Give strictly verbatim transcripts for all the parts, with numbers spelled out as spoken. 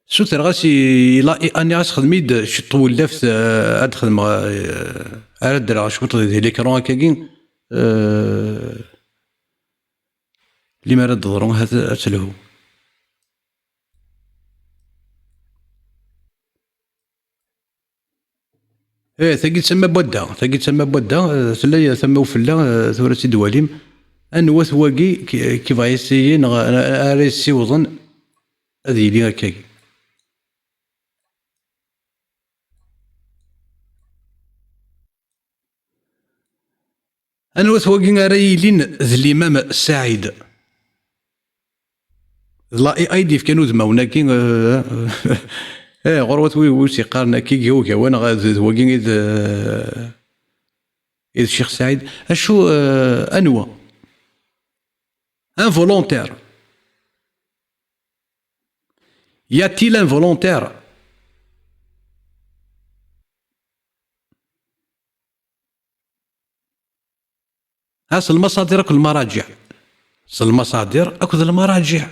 Sutreɣ-as i, i la I A, nniɣ-as xdem-iyi-d ciṭ n tewlaft, eh, ad xedmeɣ, eh, ara ddreɣ cwiṭ di, di l'écran akkagi, eh, limer ad d-teḍru, ahat ad telhu. Eh, tagi d tama n wadda, tagi d tama n wadda, eh, tella tama ufella, eh, tura ad tt-id-walim. Anwa-t wagi ki, ki va essayer neɣ ara, ara yessiwḍen ad yili akkagi? Anwa-t wagi ara yilin d limam Saɛid? D la A I d-yefkan udmawen-agi, eh, eh, ɣur-wat wi, wi s-yeqqaren akka, iga ugawa neɣ d, d wagi i d, eh, i d Ccix Saɛid. Acu, eh, anwa? Involontaire. Y a-t-il involontaire? Ha, s lmaṣadir akked lmaraǧiɛ. S lmaṣadir akked lmaraǧiɛ.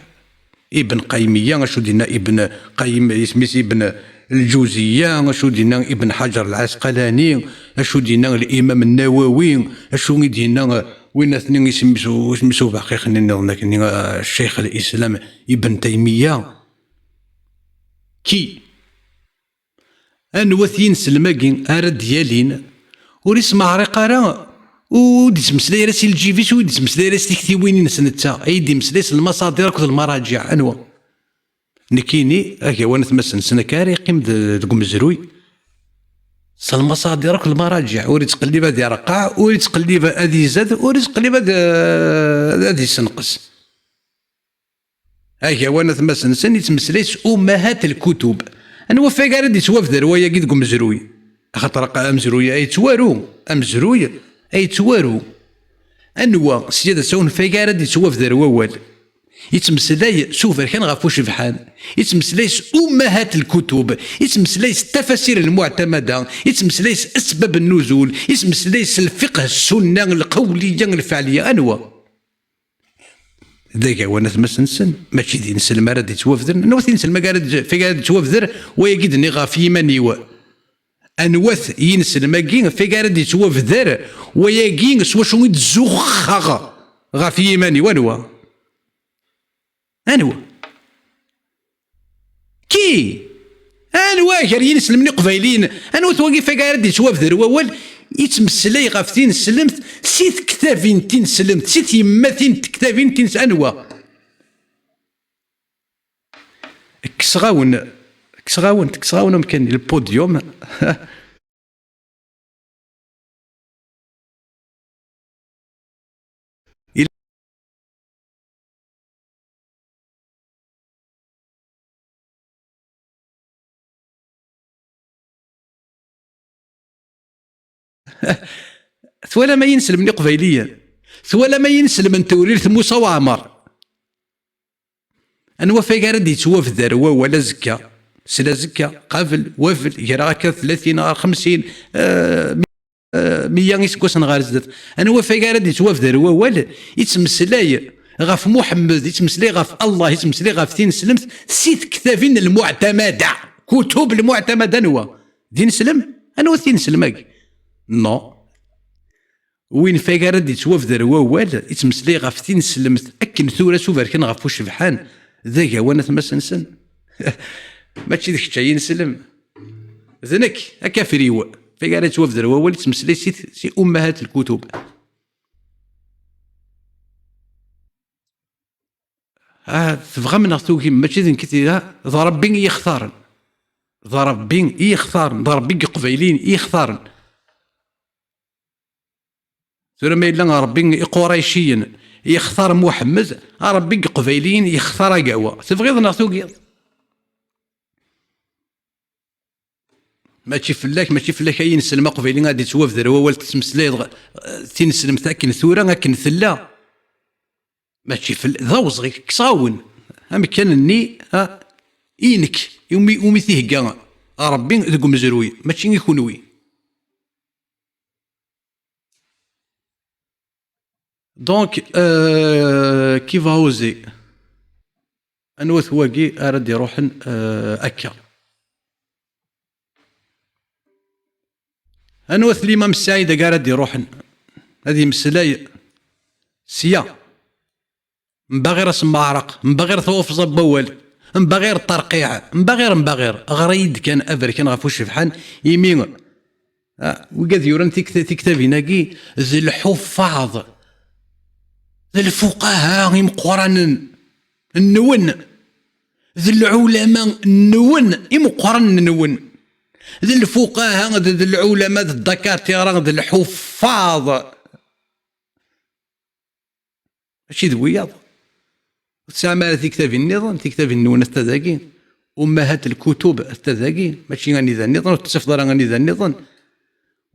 Ibn Qaymiya, acu d-yenna Ibn Qayyim, isem-is Ibn Lǧuziya, acu d-yenna Ibn Ḥajar Lɛasqalani, acu d-yenna Limam Nnawawi, acu i d-yenna, eh, win atni isem-is u-, isem-is ubeḥqiq-nni nniḍen akkenni, eh, Ccix Lislam Ibn Taymiya. Ki. Anwa-t yinselm-agi ara d-yalin, ur ismeɛriq ara, ur d-ittmeslay ara si lǧib-is, ur d-ittmeslay ara s tiktiwin-ines netta, ay d-imeslay s lmaṣadir akked lmaraǧiɛ? Anwa? Nekkini, agawan atmasen-nsen akka ara yeqqim d-, deg umezruy, s lmaṣadir akked lmaraǧiɛ, ur ittqellib ad ireqqeɛ, ur ittqellib ad izad, ur ittqellib ad, ad isenqes. Agawan atmasen-nsen yettmeslay s ummahat lkutub. Anwa ɣef wayeg ara d-yettwabder wayagi deg umezruy? Axaṭer amezruy ay yettwaru, amezruy ay yettwaru. Anwa sya d asawen ɣef wayeg ara d-yettwabder wawal? Yettmeslay s uberkan ɣef ucebḥan, yettmeslay s ummahat lkutub, yettmeslay s tafasir lmuɛtamada, yettmeslay s asbab nnuzul, yettmeslay s lfiqh, ssunna, lqawliya, lfeɛliya. Anwa? D agawan atmasen-nsen, mačči d ineslem ara d-yettwabdren. Anwa-t ineslem ara d-, feg ara d-yettwabder wayagi d-nniɣ ɣef yiman-iw? Anwa-t yineslem-agi feg ara d-yettwabder wayagi s wacu i d-zuxxeɣ ɣef yiman-iw? Anwa? Anwa? Ki? Anwa gar yineslmen iqbayliyen? Anwa-t wagi fag ara d-yettwabder wawal, yettmeslay ɣef tineslemt si tektabin tineslemt, si tyemmatin n tektabin tines-, anwa? Kkseɣ-awen, kkseɣ-awen, kkseɣ-awen amkan, le podium. Twalam ay ineslem n Iqbayliyen? Twalam ay ineslem n Tewrirt Musa Waɛmer? Anwa ɣef wayeg ara d-yettwabder wawal azekka? Sel azekka, qabel, wabel, ger akka tlatin ɣer xemsin, eh, mi-, eh, meyya iseggasen ɣer zdat. Anwa ɣef wayeg ara d-yettwabder wawal, yettmeslay ɣef Muḥemmed, yettmeslay ɣef Allah, yettmeslay ɣef tineslemt, si tektabin lmuɛtamada, kutub lmuɛtamada, anwa? D ineslem? Anwa-t ineslem-agi? Non. Win fag ara d-yettwabder wawal, yettmeslay ɣef tineslemt akken tura s uberkan ɣef ucebḥan, d agawan atmasen-nsen. Mačči d kečč ay ineslem. D nekk, akafriw. Fag ara yettwabder wawal, yettmeslay si, si ummahat lkutub. Ah, tebɣam neɣ tugim, mačči d nekk i t-, ah, d Ṛebbi i yi-xtaren. D Ṛebbi i yi-xtaren, d Ṛebbi n Yeqbayliyen i yi-xtaren. Tura ma yella Ṛebbi n Iqurayciyen yextar Muḥemmed, Ṛebbi n Yeqbayliyen yextar Agawa. Tebɣiḍ neɣ tugiḍ? Mačči fell-ak, mačči fell-ak ay ineslem aqbayli ad yettwabder wawal tettmeslayeḍ, eh, tineslemt akken tura, akken tella. Mačči fell-, d awezɣi, kkseɣ-awen amkan-nni, ha, i nekk, i umi, umi t-ihegga Ṛebbi deg umezruy, mačči i kunwi. Donc, euh, qui va oser? Anwa-t wagi ara d-iruḥen, eh, akka? Anwa-t Limam Saɛid-agi ara d-iruḥen ad yemmeslay sya? Mbaɣir asemmaɛraq, mbaɣir tawafẓa n wawal, mbaɣir ṭṭerqiɛ, mbaɣir, mbaɣir. Ɣer-iyi-d kan aberkan ɣef ucebḥan, imi, ah, wigad yuran tikta-, tiktabin-agi d lḥuffaḍ, d lfuqaha imeqqranen nwen, d lɛulama nwen imeqqranen nwen, d lfuqaha, d, d lɛulama, d Dakar Tiɣra, d lḥuffaḍ. Mačči d wiyaḍ. Ur tesɛam ara tiktabin nniḍen? Tiktabin-nwen atta dagi, ummahat lkutub atta dagi, mačči anida nniḍen, ur tettafeḍ ara anida nniḍen.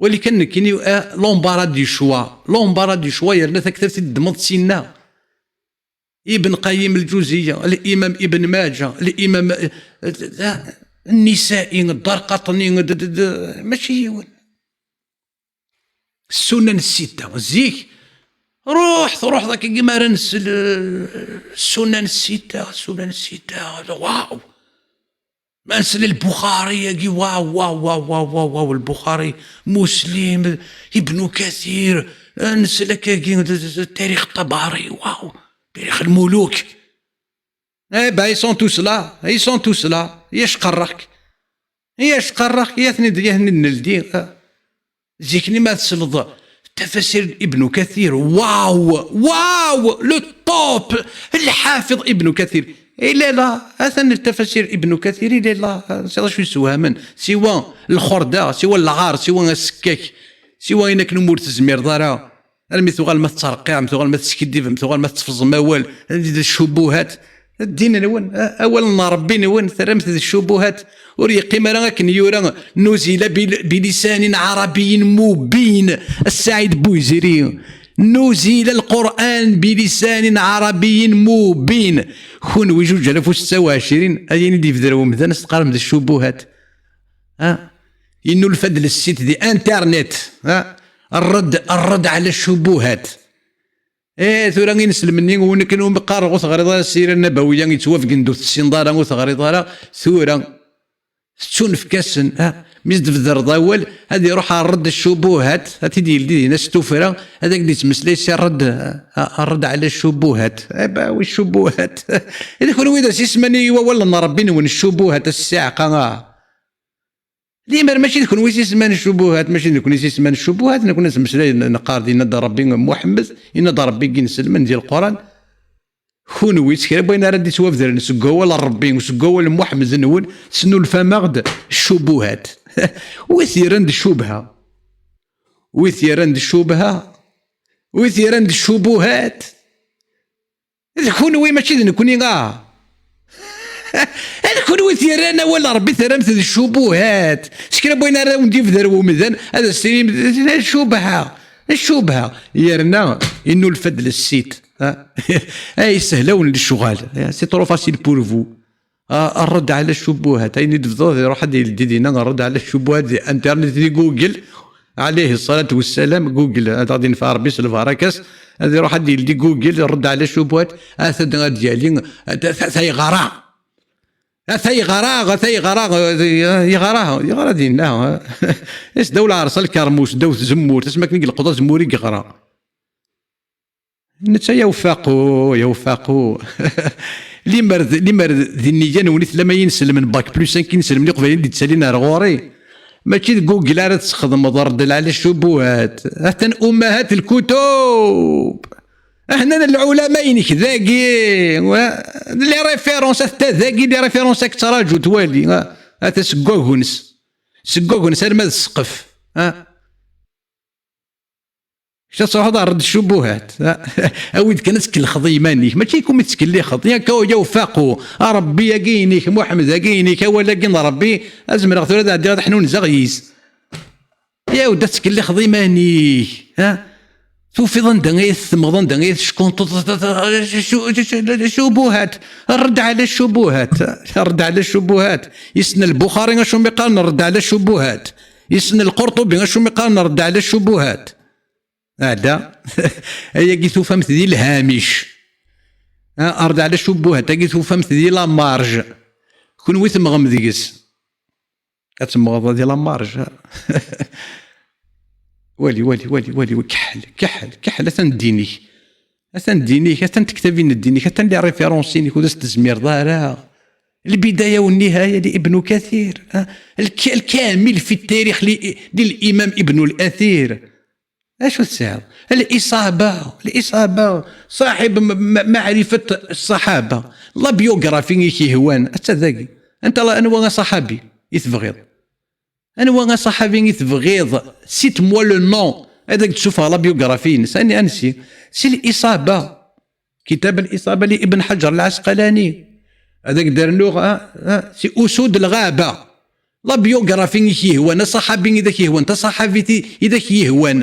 Wali kan nekkini, ah, l'embarras du choix, l'embarras du choix, yerna taktabt i d-ddmeḍ sinna. Ibn Qayyim Lǧuziya, Limam Ibn Maǧa, Limam, eh, eh, Nnisa'i, Ddarqaṭni, d, d, d, mačči yiwen. Ssunan Ssitta. Zik, ruḥ, truḥ daki mi ara nsel, eh, Ssunan Ssitta, Ssunan Ssitta, waw. Ma nsel Lbuxari-agi, waw, waw, waw, waw, waw, waw, Lbuxari, Muslim, Ibnu Kathir, eh, nsel akkagi, d, d, d, Tarix Ṭabari, waw, Tarix Lmuluk. Eh ben, ils sont tous là, ils sont tous là. Yac qerreɣ-k. Yac qerreɣ-k, ya ten-id, ya ten-id-neldi. Ah. Zik-nni ma tesleḍ tafasir Ibnu Kathir, waw, waw, le top, Lḥafiḍ Ibnu Kathir. Il est là, atan tafasir Ibnu Kathir, il est là. Ah, c'est acu yessewhamen? Siwa lxurda, siwa lɣar, siwa asekkak, siwa ayen akken umi ur tezmireḍ ara. Armi tuɣal ma tettreqqiɛem, tuɣal ma teskiddibem, tuɣal ma tetteffẓem awal, d ccubuhat. Ddin-nwen, a-, awal n Ṛebbi-nwen, terram-t d ccubuhat. Ur yeqqim ara akken yura: نزل بل-، بلسان عربي مبين. السعيد بوزيري. نزل القرآن بلسان عربي مبين. Kunwi zuǧ alaf u setta u ɛecrin, ayen i d-yebder wemdan, ad s-teqqarem d ccubuhat. Ha? Yennulfa-d lessit di internet. Ha? الرد، الرد على الشبهات. Eh, tura inselmen-nni, win akken umi qqareɣ ur teɣriḍ ara Ssira Nabawiya, yettwabgen-d ur tessineḍ ara, ur teɣriḍ ara, tura tettunefk-asen, ha? Mi s-d-tbedreḍ awal, ad iruḥ ɣer rredd ccubuhat, ad t-id-yeldi dinna s tuffra, ad ak-d-yettmeslay si rredd, ha, rredd ɛla ccubuhat. Eh ben, wi ccubuhat? D kunwi i d as-isemman i wawal n Ṛebbi-nwen ccubuhat, a ssiɛqa, ah. Limer mačči d kunwi i s-isemman ccubuhat, mačči d nekni i s-isemman ccubuhat, nekni nettmeslay, neqqar-d, yenna-d Ṛebbi Muḥemmed, yenna-d Ṛebbi deg inselmen di Lquran. Kunwi, s kra n wayen ara d-ittwabedren seg wawal n Ṛebbi, seg wawal n Muḥemmed-nwen, tesnulfam-aɣ-d ccubuhat. Wi t-yerran d ccubha? Wi t-yerran d ccubha? Wi t-yerran d ccubuhat? D kunwi, mačči d nekni, ah. D kunwi i t-yerran awal n Ṛebbi, terram-t d ccubuhat. S kra n wayen ara wen-d-yebder wemdan, ad as-tinim d ccubha, d ccubha. Yerna innulfa-d lessit, ha? Ay sehla-wen lecɣal, c'est trop facile pour vous. Ah, الرد على الشبهات. Ayen i d-tebduḍ, iruḥ ad yeldi dinna الرد على الشبهات di internet, di Google. Alayhi ṣṣalatu wassalam, Google, ad aɣ-d-infa Ṛebbi s lbaraka-s, ad iruḥ ad yeldi Google الرد على الشبهات, ata ad d-yali, ata, ata yeɣra. Ata yeɣra, ata yeɣra, yeɣra, yeɣra dinna. Is ddaw lɛerṣ lkermus, ddaw tzemmurt, asmi akken i yelqeḍ azemmur i yeɣra. Netta yawfaqu, yawfaqu. Limer d, limer d nniya-nwen i tellam ay inselmen bac plus cinq, inselmen iqbayliyen d-yettalin ar ɣur-i. Mačči d Google ara tesxedmeḍ, ṛedd ɛla ccubuhat. Atan ummahat lkutub. Ahnan lɛulama-inek dagi. Wa-, les références atta dagi, les références ad k-ttraǧu twali. Ata seg wagens. Seg wagens arma d ssqef. Ha? Kečč ad truḥeḍ ɣer rredd ccubuhat. Awi-d kan ad tkellxeḍ i yiman-ik. Mačči kum i tettkellixeḍ. Yak, yawfaqu. A Ṛebbi-agi-inek, Muḥemmed-agi-inek, awal-agi n Ṛebbi, ad zemreɣ tura ad ɛeddiɣ ad ḥnunzeɣ yis. Yaw, da tettkellixeḍ iman-ik. Ha? Tufiḍ anda ay ttemmeḍ, anda ay teckunṭuḍ, ccubuhat. Rredd ɛla ccubuhat. Rredd ɛla ccubuhat. Yessen Lbuxari acu mi qqaren rredd ɛla ccubuhat. Yessen Lqurṭubi acu mi qqaren rredd ɛla ccubuhat. Ɛla. Ayagi tufam-t di lhamic. Ha, ar d ɛla cubuhat-agi tufamt di la marge. Kunwi temmɣem deg-s. Ad temmɣeḍ di la marge, ha? Wali, wali, wali, wali, wali, keḥḥel, keḥḥel, keḥḥel, atan ddin-ik. Atan ddin-ik, atan tektabin n ddin-ik, atan les références-inek, ur as-tezmireḍ ara. البداية والنهاية لابن كثير، ha? الك-، الكامل في التاريخ ل-، للإمام ابن الأثير. Acu tesɛiḍ? الإصابة، الإصابة، صاحب م-، م-، معرفة الصحابة. La biographie i k-yehwan, atta dagi. Anta la-، anwa aṣaḥabi i tebɣiḍ? Anwa aṣaḥabi i tebɣiḍ? Cite-moi le nom. Ad ak-d-sufɣeɣ la biographie-ines. Ani-, ansi? Si الإصابة. كتاب الإصابة لابن حجر العسقلاني. Ad ak-d-rnuɣ, ah, ah, si أسود الغابة. La biographie i k-yehwan, aṣaḥabi i d ak-yehwan, taṣaḥabit i, i d ak-yehwan.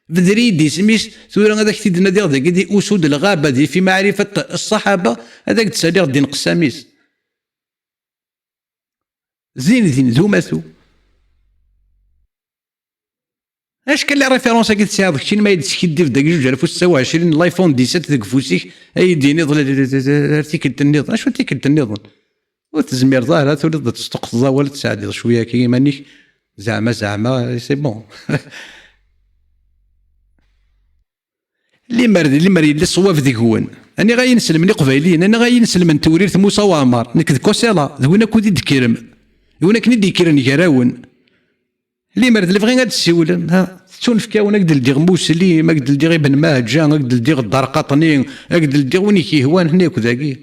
Bder-iyi-d isem-is, tura ad ak-t-id-nadiɣ dagi di أسود الغابة, di في معرفة الصحابة, ad ak-d-saliɣ ddin qessam-is. Din din, d umatu. Acka les références-agi tesɛiḍ keččini ma yi-d-teskiddib dagi juj alaf u setta u ɛecrin, l'iPhone dix-sept deg ufus-ik, ad yi-d-tiniḍ la, la, la, la, la, tikkelt nniḍen. Acu tikkelt nniḍen? Ur tezmireḍ ara, turiḍ ad tesṭuqteḍ awal, ad tesɛeddiḍ cwiya akka iman-ik. Zeɛma, zeɛma, c'est bon. Limer, limer yella ṣṣwab deg-wen. Aniɣ ay inselmen iqbayliyen, aniɣ ay inselmen tewrirt Musa Waɛmer, nekk d Kosela, d win akk i d-ikkrem. D win akken i d-ikkren gar-awen. Limer d lebɣi ad d-ssiwlem, ha? Tettunefk-awen, ad d-ldiɣ Muslim, ad d-ldiɣ Ibn Maǧa, ad d-ldiɣ Ddarqaṭni, ad d-ldiɣ win i k-yehwan, ḥni akk dagi.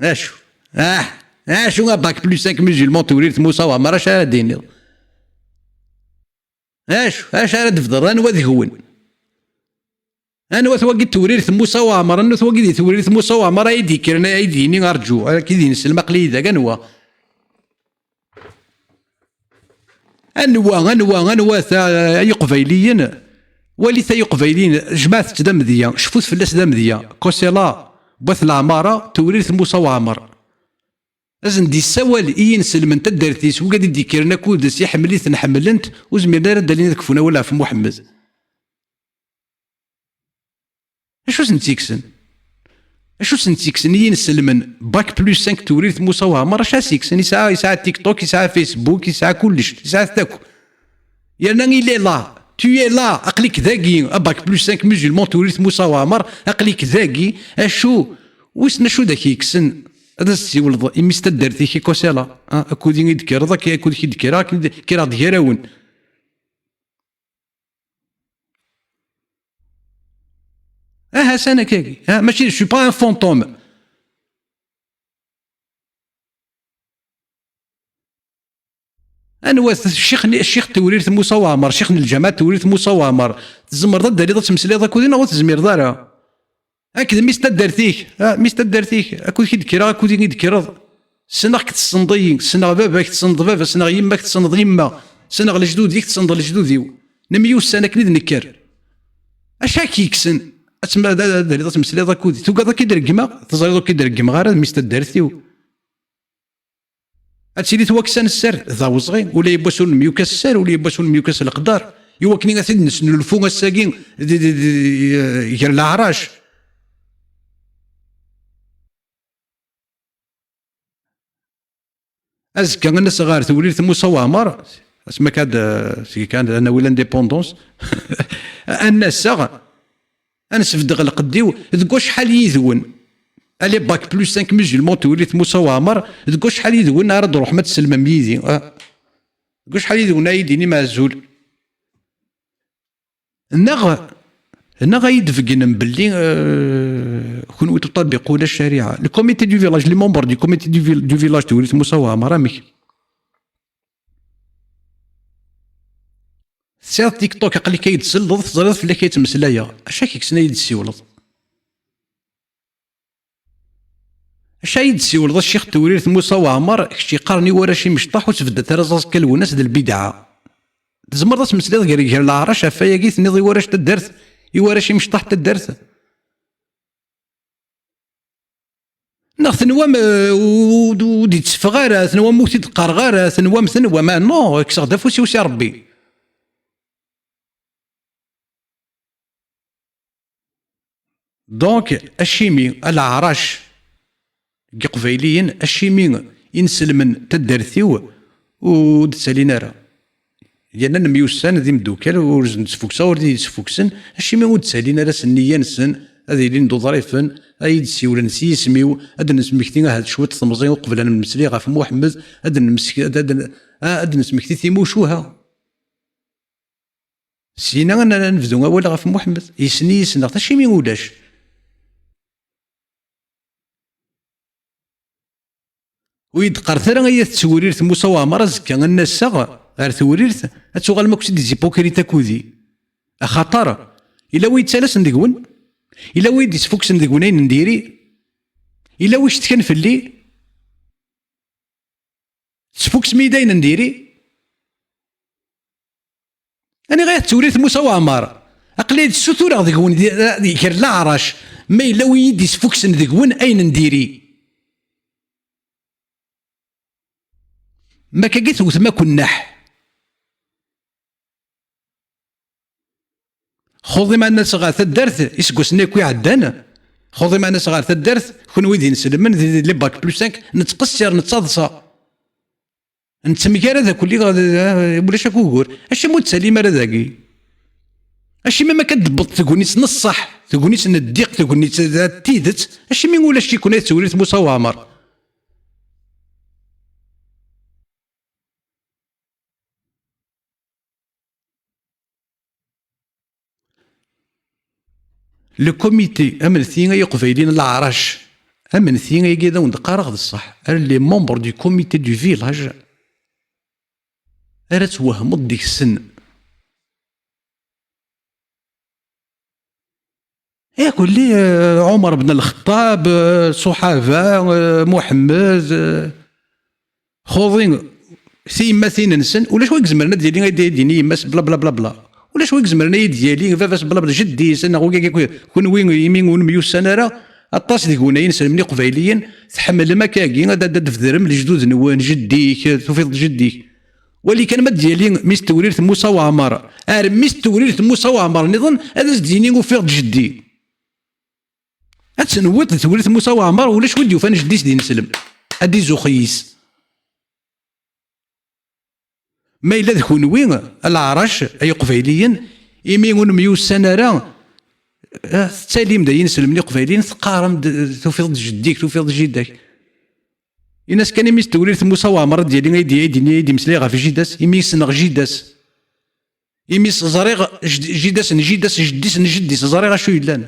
Acu? Ah, acu a bac plus cinq musulman tewrirt Musa Waɛmer, acu ara d-tiniḍ? Acu, acu ara d-tebder? Anwa deg-wen? Anwa-t wagi tewrirt Musa Waɛmer? Anwa-t wagi di tewrirt Musa Waɛmer ay d-yekkren, ay d-yini arǧu, ay k-id-yinselm aql-iyi da, anwa? Anwa, anwa, anwa ta, ay Iqbayliyen? Walit ay Iqbayliyen, jemɛet-tt d amedya, cfut fell-as d amedya. Kosela, Wat Leɛmara, tewrirt Musa Waɛmer. Ad sen-d-yessawal i yinselmen n taddart-is, wigad i d-yekkren akud-s, iḥemmel-iten, ḥemmlen-t, ur zmiren ara ad d-alin ad kfun awal ɣef Muḥemmed. Acu sen-tt-ikksen? Acu sen-tt-ikksen i yinselmen bac plus cinq tewrirt Musa Waɛmer? Acu ara s-ikksen? Yesɛa, yesɛa TikTok, yesɛa Facebook, yesɛa kullec, yesɛa-t akk. Yerna il est là, tu es là, aql-ik dagi, a bac plus cinq musulman tewrirt Musa Waɛmer, aql-ik dagi, acu, wissen acu d ak-yekksen? Ad as-tessiwleḍ i mmi-s taddart-ik i Kosela, ah, akud i d-kkreḍ, ak-, akud i d-kkreɣ, akken i d-, kkreɣ-d gar-awen. Aha, san akkagi, ha, mačči, je suis pas un fantôme. Anwa-t ccix-nni, ccix n tewrirt Musa Waɛmer, ccix n lǧameɛ n tewrirt Musa Waɛmer? Tzemreḍ ad d-taliḍ ad temmeslayeḍ akked-i neɣ ur tezmireḍ ara? Akked mmi-s n taddart-ik, ah, mmi-s n taddart-ik, akud i d-kkreɣ, akud i d-kkreḍ. Ssneɣ-k tessneḍ-iyi, ssneɣ baba-k tessneḍ baba, ssneɣ yemma-k tessneḍ yemma, ssneɣ lejdud-ik tessneḍ lejdud-iw. Nemyussan akken i d-nekker. Acu ara k-yekksen? Ad tem-, ad, ad, ad taliḍ ad temmeslayeḍ akked-i. Tugadeḍ ad k-id-reggmeɣ? Teẓriḍ ur k-id-reggmeɣ ara d mmi-s n taddart-iw. Ad tili twaksa n sser d awezɣi, ula yiwwas ur nemyukas sser, ula yiwwas ur nemyukas leqder, i wakken ad t-id-nesnulfu ass-agi di, di, di, di, gar leɛrac. Azekka ad naseɣ ɣer tewrirt Musa Waɛmer, asmi akka ad, seg kan ad nawi l'indépendance, ad naseɣ, ad nesbeddeɣ lqedd-iw, deg wacḥal yid-wen? Allez, bac plus cinq musulman tewrirt Musa Waɛmer, deg wacḥal yid-wen ara d-truḥem ad tsellmem yid-i? Ah, deg wacḥal yid-wen ara yi-d-tinim azul? Neɣ, neɣ ad yi-d-beggnem belli, euh, kunwi tuṭabiqu la ccariɛa. Le comité du village, les membres du comité du vil-, du village tewrirt Musa Waɛmer, amek? Tesɛiḍ TikTok, aql-ik ay d-tselleḍ, teẓriḍ fell-ak ay ttmeslayeɣ. Acu ara k-yekksen ay d-ssiwleḍ? Acu ara yi-d-ssiwleḍ a ccix n tewrirt Musa Waɛmer, kečč yeqqaren i warrac imecṭaḥ ur sbeddet ara aẓaẓ akka Lwennas d lbidɛa? Tzemreḍ ad tmeslayeḍ gar, gar leɛrac ɣef wayagi, tenniḍ i warrac taddart, i warrac imecṭaḥ n taddart? Neɣ tenwam, eh, ur, ur d-itteffeɣ ara, tenwam ur t-id-qqareɣ ara, tenwam, tenwam, ah, non, kkseɣ-d afus-iw si Rebbi. Donc, acimi a leɛrac n Yiqbayliyen, acimi inselmen n taddart-iw ur d-ttalin ara? Yerna nemyussan d imeddukal, ur d-nesfuksa, ur d-iyi-sfuksen, acimi ur d-ttalin ara s nniya-nsen ad ilin d uḍrifen, ad iyi-d-ssiwlen s yisem-iw, ad d-nesmekti ahat cwiṭ temẓi uqbel ad nemmeslay ɣef Muḥemmed, ad d-nemsek-, ad, ad, ad d-nesmekti timucuha. Syin ad n-, ad nebdu awal ɣef Muḥemmed. Yessen-iyi, ssneɣ-t, acimi ulac? Ur yi-d-qqaret ara ay at Tewrirt Musa Waɛmer, azekka ad n-aseɣ ɣer Tewrirt, ad tuɣalem akk d des hypocrites akked-i. Axaṭer, yella wi yettalasen deg-wen? Yella wi d-isfuksen deg-wen ayen n diri? Yella wi cetkan fell-i? Tesfuksem-iyi-d ayen n diri? Aniɣ ay at Tewrirt Musa Waɛmer? Aql-i d-ssutureɣ deg-wen di, di kra n leɛrac, ma yella wi yi-d-isfuksen deg-wen ayen n diri. Ma kagi tewtem akk nneḥ. Xuḍ iman-as ɣer taddart, iseggasen akk iɛeddan, xuḍ iman-as ɣer taddart, kunwi d inselmen, di, di les bac plus cinq, nettqessir, nettaḍsa. Nettemgarad akk, lliɣ, eh, ulac akk ugur. Acimi ur d-ttalem ara dagi? Acimi ma kan d-tewweḍ tegnit n ṣṣeḥ, tegnit n ddiq, tegnit n tidet, acimi ulac-iken ay at Tewrirt Musa Waɛmer? Le comité, amenet-iyi ay Iqbayliyen n leɛrac, amenet-iyi ayagi ad awen-d-qqareɣ d ṣṣeḥ, ar les membres du comité du village ara twehmeḍ deg-sen. Yak ulli, eh, Ɛumer ben Lxeṭṭab, eh, ṣṣuḥaba, eh, Muḥemmed, eh, xuḍi tiyemmatin-nsen, ulac wa izemren ad yili, ad d-yini yemma-s bla, bla, bla, bla. Ulac wa izemren ad d-yali baba-s bla, bla, jeddi-s, neɣ wigi, kunwi imi ur nemyussan ara, aṭas deg-wen ay inselmen iqbayliyen, tḥemmlem akkagi ad, ad, ad tbedrem lejdud-nwen, jeddi-k, tufiḍ-d jeddi-k. Wali kan ma d-yali Miss Tewrirt Musa Waɛmer, ar Miss Tewrirt Musa Waɛmer nniḍen ad as-d-yini ufiɣ-d jeddi. Ad tenwiḍ d Tewrirt Musa Waɛmer, ulac win d-yufan jeddi-s d ineslem. Ad d-izux yis. Ma yella d kunwi, a leɛrac, ay Iqbayliyen, imi ur nemyussan ara, eh, tettalim-d ay ineslem n Iqbayliyen, teqqarem-d, tufiḍ-d jeddi-k, tufiḍ-d jida-k. Ini-as kan imi s-tewlil Musa Waɛmer ad d-yali, ay d-, ay d-, ay d-imeslay ɣef jida-s, imi ssneɣ jida-s. Imi s-, ẓriɣ jid-, jida-s n jida-s, jeddi-s n jeddi-s, ẓriɣ acu yellan.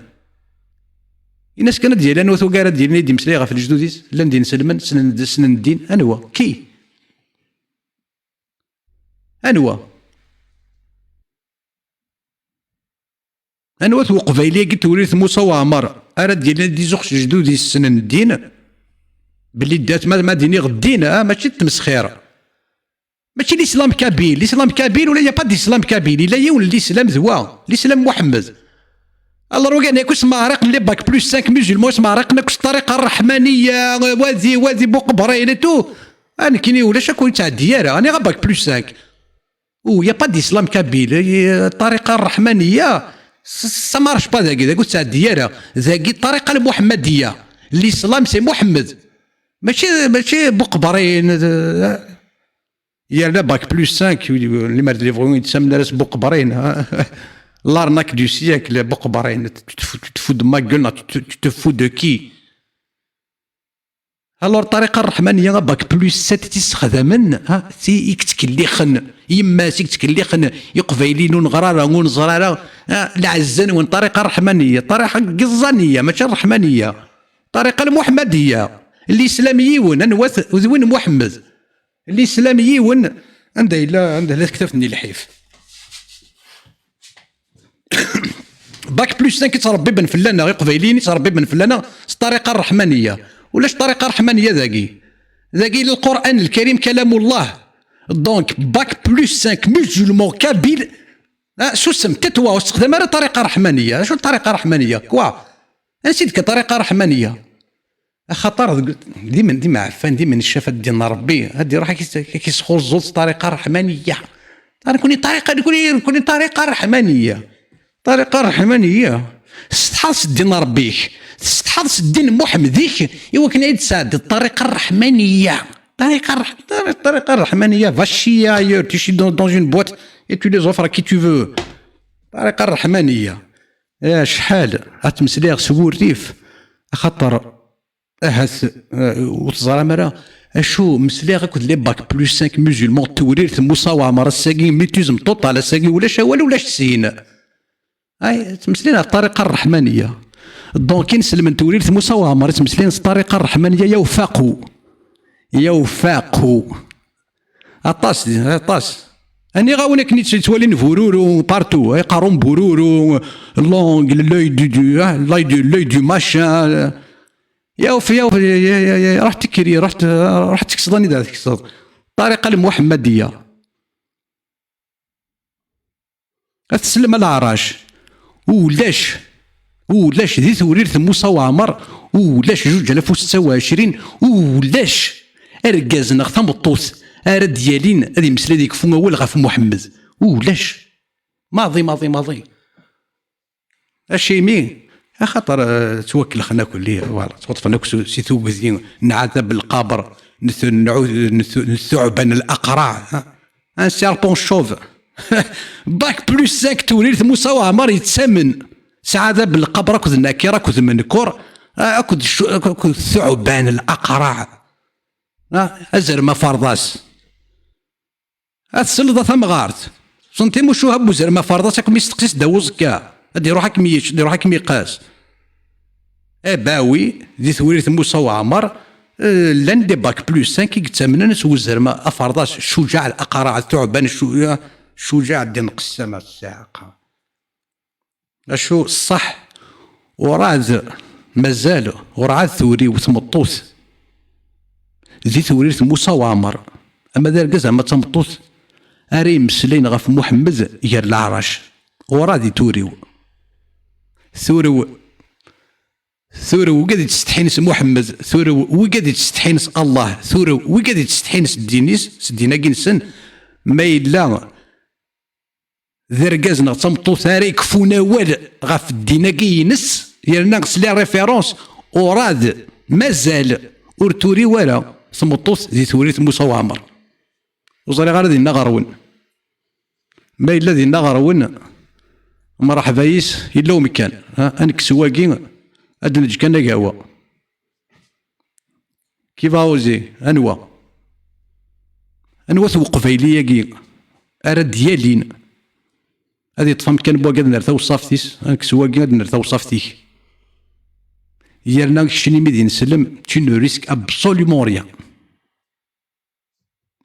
Ini-as kan ad d-yali anwa tugar ad d-yalin ay d-imeslay ɣef lejdud-is, llan d inselmen, ssnen, ssnen ddin, anwa? Qui? Anwa? Anwa-t uqbayli-agi tewlil Musa Waɛmer ara d-yalin ad d-izuxx s lejdud-is ssnen ddin? Belli dat ma, ma d-iniɣ ddin, ah, mačči d tmesxir. Mačči l'islam kabyle. L'islam kabyle, ula y a pas d'islam kabyle. Yella yiwen n l'islam d wa. L'islam Muḥemmed. Alors, wigad akk ismeɛraqen les bac plus cinq musulmans, ismeɛraqen akk s ṭṭariqa ṛṛeḥmaniya, wadi, wadi, buqebrin et tout. Ah, nekkini ulac akk ur yettɛeddi ara. Aniɣ a bac plus cinq. Oh, y a pas d'islam kabyle. Eh, ṭṭariqa ṛṛeḥmaniya, s-, s-, ça marche pas dagi, dagi ur tettɛeddi ara. Dagi ṭṭariqa lmuḥemmadiya. L'islam c'est Muḥemmed. Mačči, mačči buqebrin, eh, yerna bac plus cinq, limer d les vrais, yettamen ara s buqebrin, hein. L'arnaque du siècle, buqebrin. Tu te fous, tu te fous de ma gueule, non, tu te, tu te fous de qui? Alors, ṭṭariqa ṛṛeḥmaniya, bac plus sept i tt-issexdamen, ha, ti i yettkellixen, yemma-s i yettkellixen iqbayliyen ur neɣra ara, ur neẓra ara, ha, lɛezza-nwen, ṭṭariqa ṛṛeḥmaniya, ṭṭariqa n yiẓẓaniya, mačči ṛṛeḥmaniya, ṭṭariqa lmuḥemmadiya, l'islam yiwen, anwa-t? D win Muḥemmed. L'islam yiwen, anda yella, anda yella tektabt-nni lḥif? Bac plus cinq i ttṛebbiben fell-aneɣ, iqbayliyen i ttṛebbiben fell-aneɣ s ṭṭariqa ṛṛeḥmaniya. Ulac ṭṭariqa ṛṛeḥmaniya dagi. Dagi Lqur'an Lkarim kalamullah. Donc, bac plus cinq musulman kabyle. Ah, susem, tais-toi, ur tessexdam ara ṭṭariqa ṛṛeḥmaniya. Acu n ṭṭariqa ṛṛeḥmaniya? Quoi? Ansi d-tekka ṭṭariqa ṛṛeḥmaniya? Axaṭer deg, d imen, d imeɛfan, d imen ccaf ad d-inin Ṛebbi, ad d-iṛuḥ ad k-is-, ad k-isxuẓẓu s ṭṭariqa ṛṛeḥmaniya. Nekkni ṭṭariqa, nekkni, nekkni ṭṭariqa ṛṛeḥmaniya. Ṭṭariqa ṛṛeḥmaniya. Tessetḥaḍ s ddin n Ṛebbi-k, tessetḥaḍ s ddin n Muḥemmed-ik, i wakken ad tesɛeddiḍ ṭṭariqa ṛṛeḥmaniya. Ṭṭariqa ṛṛeḥ-, ṭṭariqa ṛṛeḥmaniya, va chier ailleurs, tu es dans, dans une boîte et tu les offres à qui tu veux. Ṭṭariqa ṛṛeḥmaniya. Acḥal ad ttmeslayeɣ s wurrif, axaṭer ahat, eh, ur teẓram ara acu meslayeɣ akked les bac plus cinq musulmans n Tewrirt Musa Waɛmer ass-agi, mi tuzem total ass-agi, ulac awal, ulac sin. Ay, ttmeslayen ɣef ṭṭariqa ṛṛeḥmaniya. Donc, inselmen n Tewrirt Musa Waɛmer i ttmeslayen s ṭṭariqa ṛṛeḥmaniya, ya ufaqu. Ya ufaqu. Aṭas, aṭas. Aniɣ-awen akken i tt-, ttwalin bururu, partout, ay, qqaren bururu, l'angle, l'œil du, du, ah, l'œil du, l'œil du machin. Ya uf-, ya uf-, ya, ya, ya, ya, ruḥ tekkri, ruḥ t-, ruḥ tekseḍ anida tekseḍ. Ṭariqa lmuḥemmadiya. Ad tsellem a leɛrac. Ulac, ulac di Tewrirt n Musa Waɛmer, ulac zuǧ alaf u setta u ɛecrin, ulac argaz neɣ tameṭṭut ara d-yalin ad imeslay ad yekfu awal ɣef Muḥemmed. Ulac. Maḍi, maḍi, maḍi. Acimi? Axaṭer, eh, ttwakelxen akk, voilà, ttwaṭṭfen akk s-, si tugdi n ɛadab lqaber, n tu-, n tu-, n tuɛban laqraɛ, ha? Un serpent chauve. Bac plus cinq Tewrirt Musa Waɛmer yettamen s ɛadab lqaber akked Nakir akked Menkur, eh, akked cu-, akked tuɛban laqraɛ. Ha? Azrem aferḍas. Ad tesleḍ a tamɣart. Senti mucuha n uzrem aferḍas ad kem-isteqsi s ddaw uẓekka. Ad iruḥ ad kem-yečč, ad iruḥ ad kem-iqqas. Eh bah oui, di Tewrirt Musa Waɛmer, eh, llan des bac plus cinq i yettamnen s uzrem aferḍas, Cujaɛ Al Aqraɛ, Tuɛban Cu-, Cujaɛ Ddin Qessam Ssiɛqa. Acu ṣṣeḥ? Urɛad, mazal, urɛad turiw tmeṭṭut di Tewrirt Musa Waɛmer, ama d argaz ama d tameṭṭut, ara yemmeslayen ɣef Muḥemmed gar leɛrac. Urɛad i turiw. Turew, turew wigad yettsetḥin s Muḥemmed, turew wigad yettsetḥin s Allah, turew wigad yettsetḥin s ddin-is, s ddin-agi-nsen, ma yella d argaz neɣ d tameṭṭut ara yekfun awal ɣef ddin-agi-ines, yerna s les références, urɛad, mazal, ur turiw ara tmeṭṭut di Tewrirt Musa Waɛmer. Ur ẓriɣ ara dinna ɣer-wen. Ma yella dinna ɣer-wen, mreḥba yis, yella umekkan. Ha, ad nekkes wagi, ad neǧǧ kan agawa. Qui va oser? Anwa? Anwa-t uqbayli-agi ara d-yalin? Ad yeṭṭef amkan n wagi ad nerr tawṣaft-is, ad nekkes wagi ad nerr tawṣaft-ik. Yerna keččini mi d ineslem, tu ne risques absolument rien.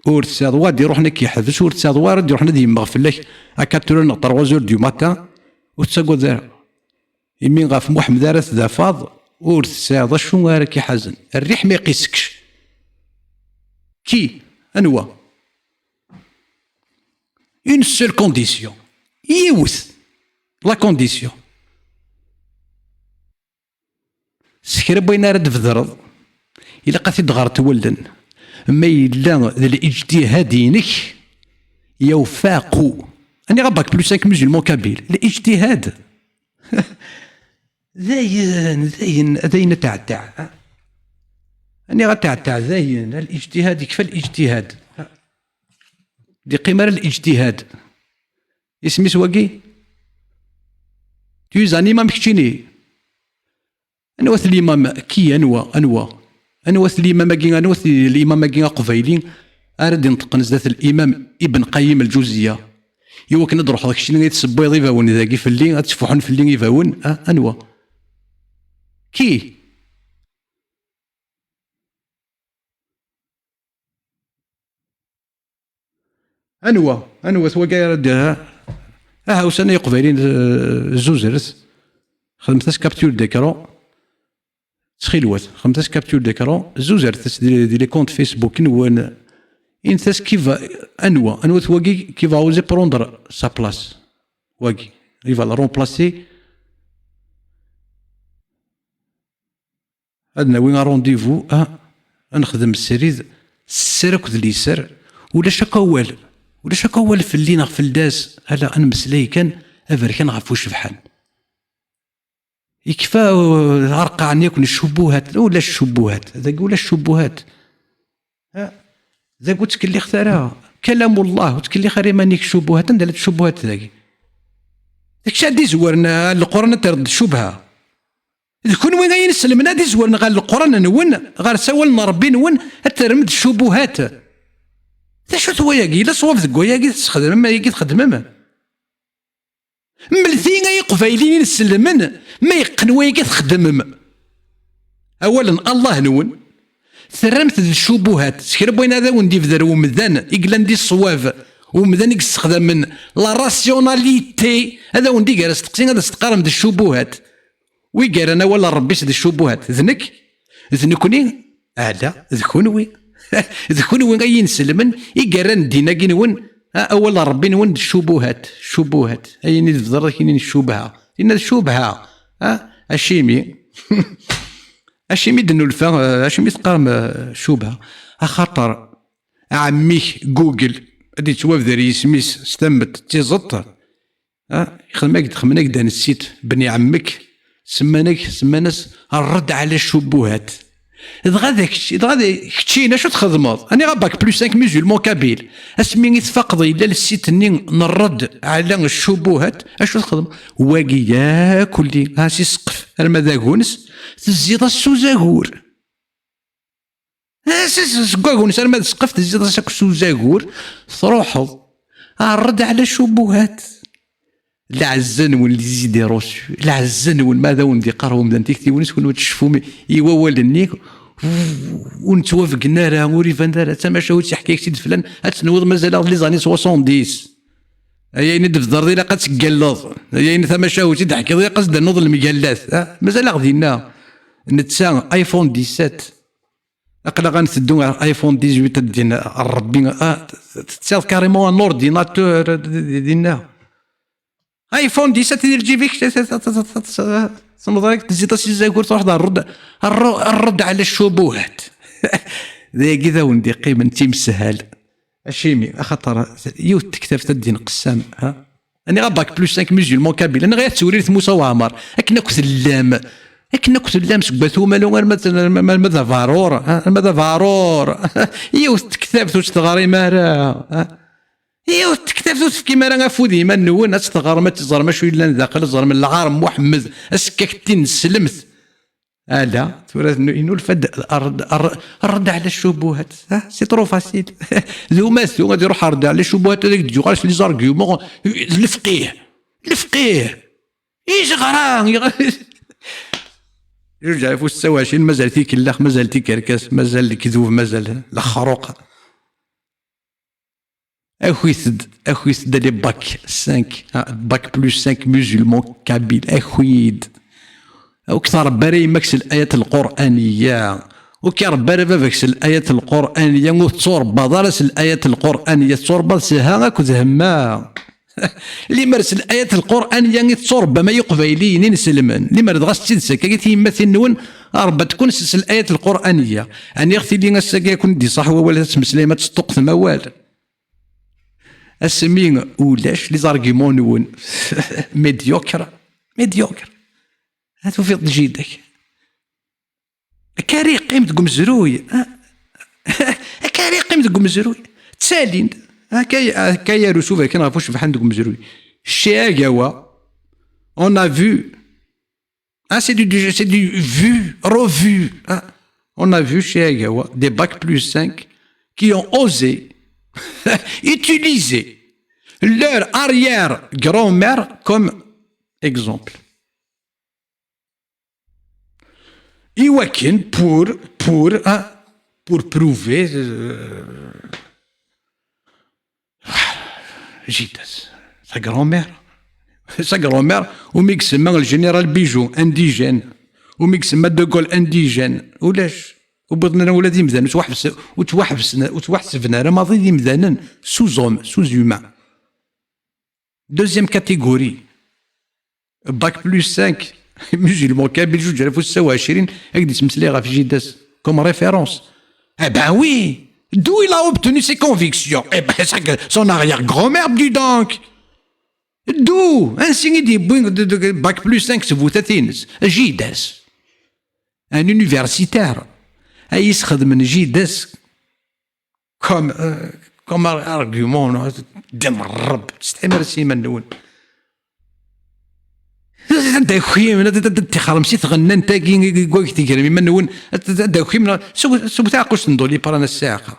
Ur tesɛiḍ wa d-iruḥen ad k-yeḥbes, ur tesɛiḍ wa ara d-iruḥen ad yemmeɣ fell-ak à quatre heures neɣ trois heures du matin, ur tettagad ara. Imi ɣef Muḥemmed ara tdafaḍ, ur tesɛiḍ acu ara k-iḥazen. Rriḥ ma iqis-k. Qui? Anwa? Une seule condition. Yiwet. La condition. S kra n wayen ara d-tbedreḍ, ilaq ad t-id-ɣrent wallen. Ma yella d lijtihad-inek, yawfaqu. Aniɣ bac plus cinq musulman kabyle. Lijtihad. Dayen, dayen, dayen ad tɛedda. Aniɣ ad tɛedda, dayen. Lijtihad, yekfa lijtihad. D-iqqim ara lijtihad. Isem-is wagi? Tu es un imam keččini. Anwa-t limam? Qui? Anwa? Anwa? Anwa-t limam-agi? Anwa-t limam-agi aqbayli ara d-ineṭqen zdat limam Ibn Qayyim al-Juziyya? I wakken ad d-ruḥeḍ keččini ad tessewwiḍ ibawen dagi fell-i, ad ttfuḥun fell-i ibawen? Ah, anwa? Qui? Anwa? Anwa-t wagi ara d-, aha, ussan-a iqbayliyen, eh, zuzret. Xedmet-as capture d'écran. Ttxilwet, xedmet-as capture d'écran. Zuzret-as di, di les comptes Facebook-nwen. Init-as qui va, anwa? Anwa-t wagi qui va oser prendre sa place? Wagi. Il va le remplacer. Ad nawi un rendez-vous, ah, ad nexdem srid, sser akked liser, ulac akk awal, ulac akk awal fell-i neɣ fell-as, ala, ad nemmeslay kan, aberkan ɣef ucebḥan. Yekfa, uh, arqaɛen yakk n ccubuhat. Ulac ccubuhat. Dagi ulac ccubuhat. Ha? Dagi ur ttkellixet ara. Kalamullah, ur ttkellix ara iman-ik ccubuhat. Anda llant ccubuhat dagi? D kečč ad d-izwaren, uh, Leqran ad terreḍ ccubha. D kunwi ay ineslmen ad izwren ɣer Leqran-nwen, ɣer sawal n Ṛebbi-nwen, ad terrem-d ccubuhat. D acu-t wayagi? Yella ṣṣwab deg wayagi tessexdmem, ayagi txeddmem? Mlet-iyi ay Iqbayliyen ineslmen, ma yeqqen wayagi txeddmem. Awal n Allah-nwen, terram-t d ccubuhat, s kra n wayen ad awen-d-ibder umdan i yellan di ṣṣwab, umdan i yessexdamen la rationalité, ad awen-d-iger asteqsi, ad as-teqqarem d ccubuhat. Wi yeran awal n Ṛebbi-s d ccubuhat, d nekk? D nekkni? Ala, d kunwi. D kunwi ay ineslmen i yerran ddin-agi-nwen, a, awal n Ṛebbi-nwen d ccubuhat, ccubuhat. Ayen i tebder akini n ccubha. Tinna d ccubha. A, acimi? Acimi d-nulfa, eh, acimi teqqarem, eh, ccubha? Axaṭer ɛemmi-k Google ad yettwabder yisem-is s tammet d tiẓeṭ, ah, yexdem-ak-d, xedmen-ak-d un site bni ɛemmek, semman-ak, semman-as Rredd ɛla ccubuhat. Dɣa d kečč, dɣa d keččin, acu txedmeḍ? Aniɣ a bac plus cinq musulman kabyle? Asmi i tfaqeḍ yella le site-nni n Rredd ɛla ccubuhat, acu txedmeḍ? Wagi yakk ulli, ha, si ssqef arma d aguns, tezziḍ-as s uzagur. Eh, s-, s-, seg waguns arma d ssqef, tezziḍ-as akk s uzagur, truḥeḍ. Rredd ɛla ccubuhat. Lɛezza-nwen, les idées reçues. Lɛezza-nwen, ma ad awen-d-iqqar umdan tiktiwin-is, kunwi tceffum i wawal-nni, ur nettwabeggen ara, ur iban ara. D tamacahut yeḥka-ak-tt-id flan, ad tenwiḍ mazal-aɣ di les années soixante-dix. Ay ayen i d-tbedreḍ ilaq ad teggalleḍ. Ay ayen tamacahut i d-teḥkiḍ ilaq ad s-d-ternuḍ lemgallat. Ah, mazal-aɣ dinna. Netta, iPhone dix-sept. Aql-aɣ ad nteddu ɣer iPhone dix-huit, ad d-in Ṛebbi, ah, t-, t-, tettiḍ carrément un ordinateur, d-, d-, dinna. iPhone dix-sept di lǧib-ik, t-, t-, tezziḍ-as i zagur, truḥeḍ ar rredd, ar ru-, ar rredd ɛla ccubuhat. D ayagi i d awen-d-iqqimen d timsehhal. Acimi? Axaṭer yiwet tektabt ad d-inqessam, ha? Aniɣ a bac plus cinq musulman kabyle, aniɣ a tettwalilt Musa Waɛmer, akken akk tellam, akken akk tellam seg At Umalu arma d, arma, arma d Avarur, ha? Arma d Avarur. Yiwet tektabt ur tt-teɣrim ara, ha? Yiwet tektabt ur tefkim ara afud i yiman-nwen, ad tt-teɣrem, ad teẓrem acu yellan daxel, ad teẓrem lɛar n Muḥemmed, asekkak n tineslemt. Ala, tura n-, inulfa-d ar-, ar-, ar-, rredd ɛla ccubuhat. Ha? C'est trop facile. D umatu, ad iruḥ ar-, rredd ɛla ccubuhat, ad ak-d-yuɣal s les arguments, d lefqih. Lefqih. Ijeɣra, iɣ-, juj alaf u setta u ɛecrin, mazal tikellax, mazal tikerkas, mazal lekdub, mazal lexruq. Akit-d, akit-d les bac cinq, ah, bac plus cinq musulman kabyle, akit. Ur k-tṛebba ara yemma-k s layat lquraniya, ur k-iṛebba ara baba-k s layat lquraniya, ur tettuṛebbaḍ ara s layat lquraniya, tettuṛebbaḍ s ha akked hemma. Limer s layat lquraniya i tettuṛebbam ay iqbayliyen ineslmen, limer dɣa s tidet akka i tyemmatin-nwen, ṛebbat-ken s, s layat lquraniya. Aniɣ tili ass-agi ad ken-d-iṣaḥ wawal, ad tmeslayem, ad teṭṭuqtem awal. Asmi ulac les arguments-nwen. Médiocre. Médiocre. Ha tufiḍ-d jida-k. Akka ara yeqqim deg umezruy. Akka ara yeqqim deg umezruy. Ttalin-d. Akka, akka yaru s uberkan ɣef ucebḥan deg umezruy. Chez Agawa, on a vu. Ah, c'est du, du, c'est du vu, revu. Hein. On a vu chez Agawa des bac plus cinq qui ont osé utiliser leur arrière-grand-mère comme exemple. Iwakken pour, pour, hein, pour prouver, euh, jida-s, sa grand-mère. Sa grand-mère, umi isemma le général Bijou, indigène. Umi isemma De Gaulle, indigène. Ulac. Ur wwiḍen ara ula d imdanen, ur ttwaḥebs-, ur ttwaḥebsen, ur ttwaḥesben ara maḍi d imdanen, sous-hommes, sous-humains. Deuxième catégorie. Bac plus cinq, musulman kabyle, juj alaf u setta u ɛecrin, ad k-d-yettmeslay ɣef jida-s, comme référence. Eh ben oui, d'où il a obtenu ses convictions? Eh ben, c'est que son arrière-grand-mère, dis donc. Ddu! Ansi i d-yewwi d- d- bac plus cinq s bu tatin-is? Jidas. Un universitaire. Ay isxedmen jidas comme, euh, comme ar- argument, non? Ddem Ṛebb, tsetḥim ar s iman-nwen. Ad d-takim, ad d-tixrem si tɣennant-agi i wag tegrem iman-nwen, ad d-takim, sew taɛqust n Doliprane a ssiɛqa.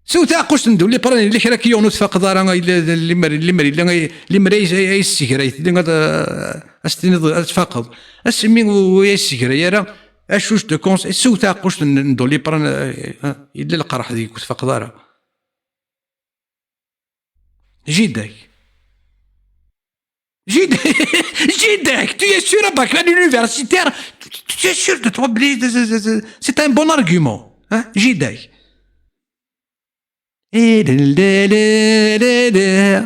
Sew taɛqust n Doliprane, yella kra ki yiwen ur tfaqeḍ ara, limer, limer yella, limer ay, ay, ay yessegrayt, ad, ad s-tiniḍ ad tfaqeḍ. Asmi ur ay yessegray ara, acu je te conseille, sew taɛqust n, n Doliprane, eh, eh, yella leqraḥ deg-k ur tfaqeḍ ara. Jidak. Jidak. Jidak. Tu es sûr, à bac à l'universitaire, tu, tu es sûr de toi, c'est, c'est, c'est, c'est un bon argument. Hein? Jidak.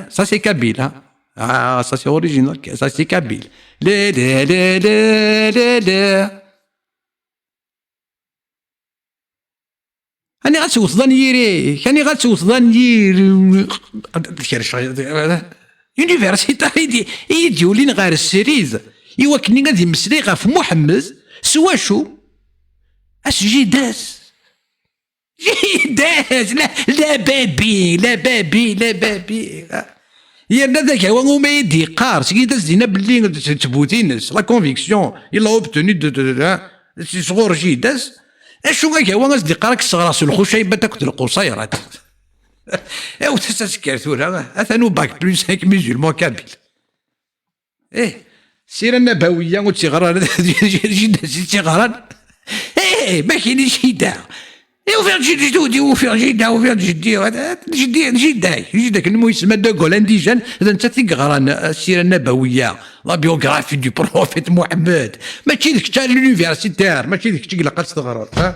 Ça, c'est kabyle, hein. Ah, ça, c'est original. Ça, c'est kabyle. Aniɣ ad tewteḍ anyir-ik? Aniɣ ad tewteḍ anyir? Kerceɣ. Universitaire i d-, i d-yulin ɣer srid i wakken ad imeslay ɣef Muḥemmed s wacu? As jidas. Jidas, la, la babi, la babi, la babi. Yerna d agawa umi i d-yeqqar, seg i d as-d-yenna belli d, d ttbut-ines, la conviction, il a obtenu de, de, de, de, si sɣur jidas. Acu agawa as-d-yeqqar, ad k-sseɣreɣ s lxucaybat akked lqusayrat. Awet-as asekkar tura, atan ubac plus cinq musulman kabyle. Eh, Sira Nabawiya ur tt-iɣran, jidas i tt-iɣran. Eh, ma kini jida. Eh, ufiɣ-d jid-, jeddi-, ufiɣ jida, ufiɣ-d jeddi, jeddi, jida, jida, kennu yesma De Gaulle indi jan, d nettat i yeɣran, eh, Sira Nabawiya, la biographie du prophète Mohammed. Mačči d kečč a l'universitaire, mačči d kečč i ilaq ad tt-teɣreḍ, ha?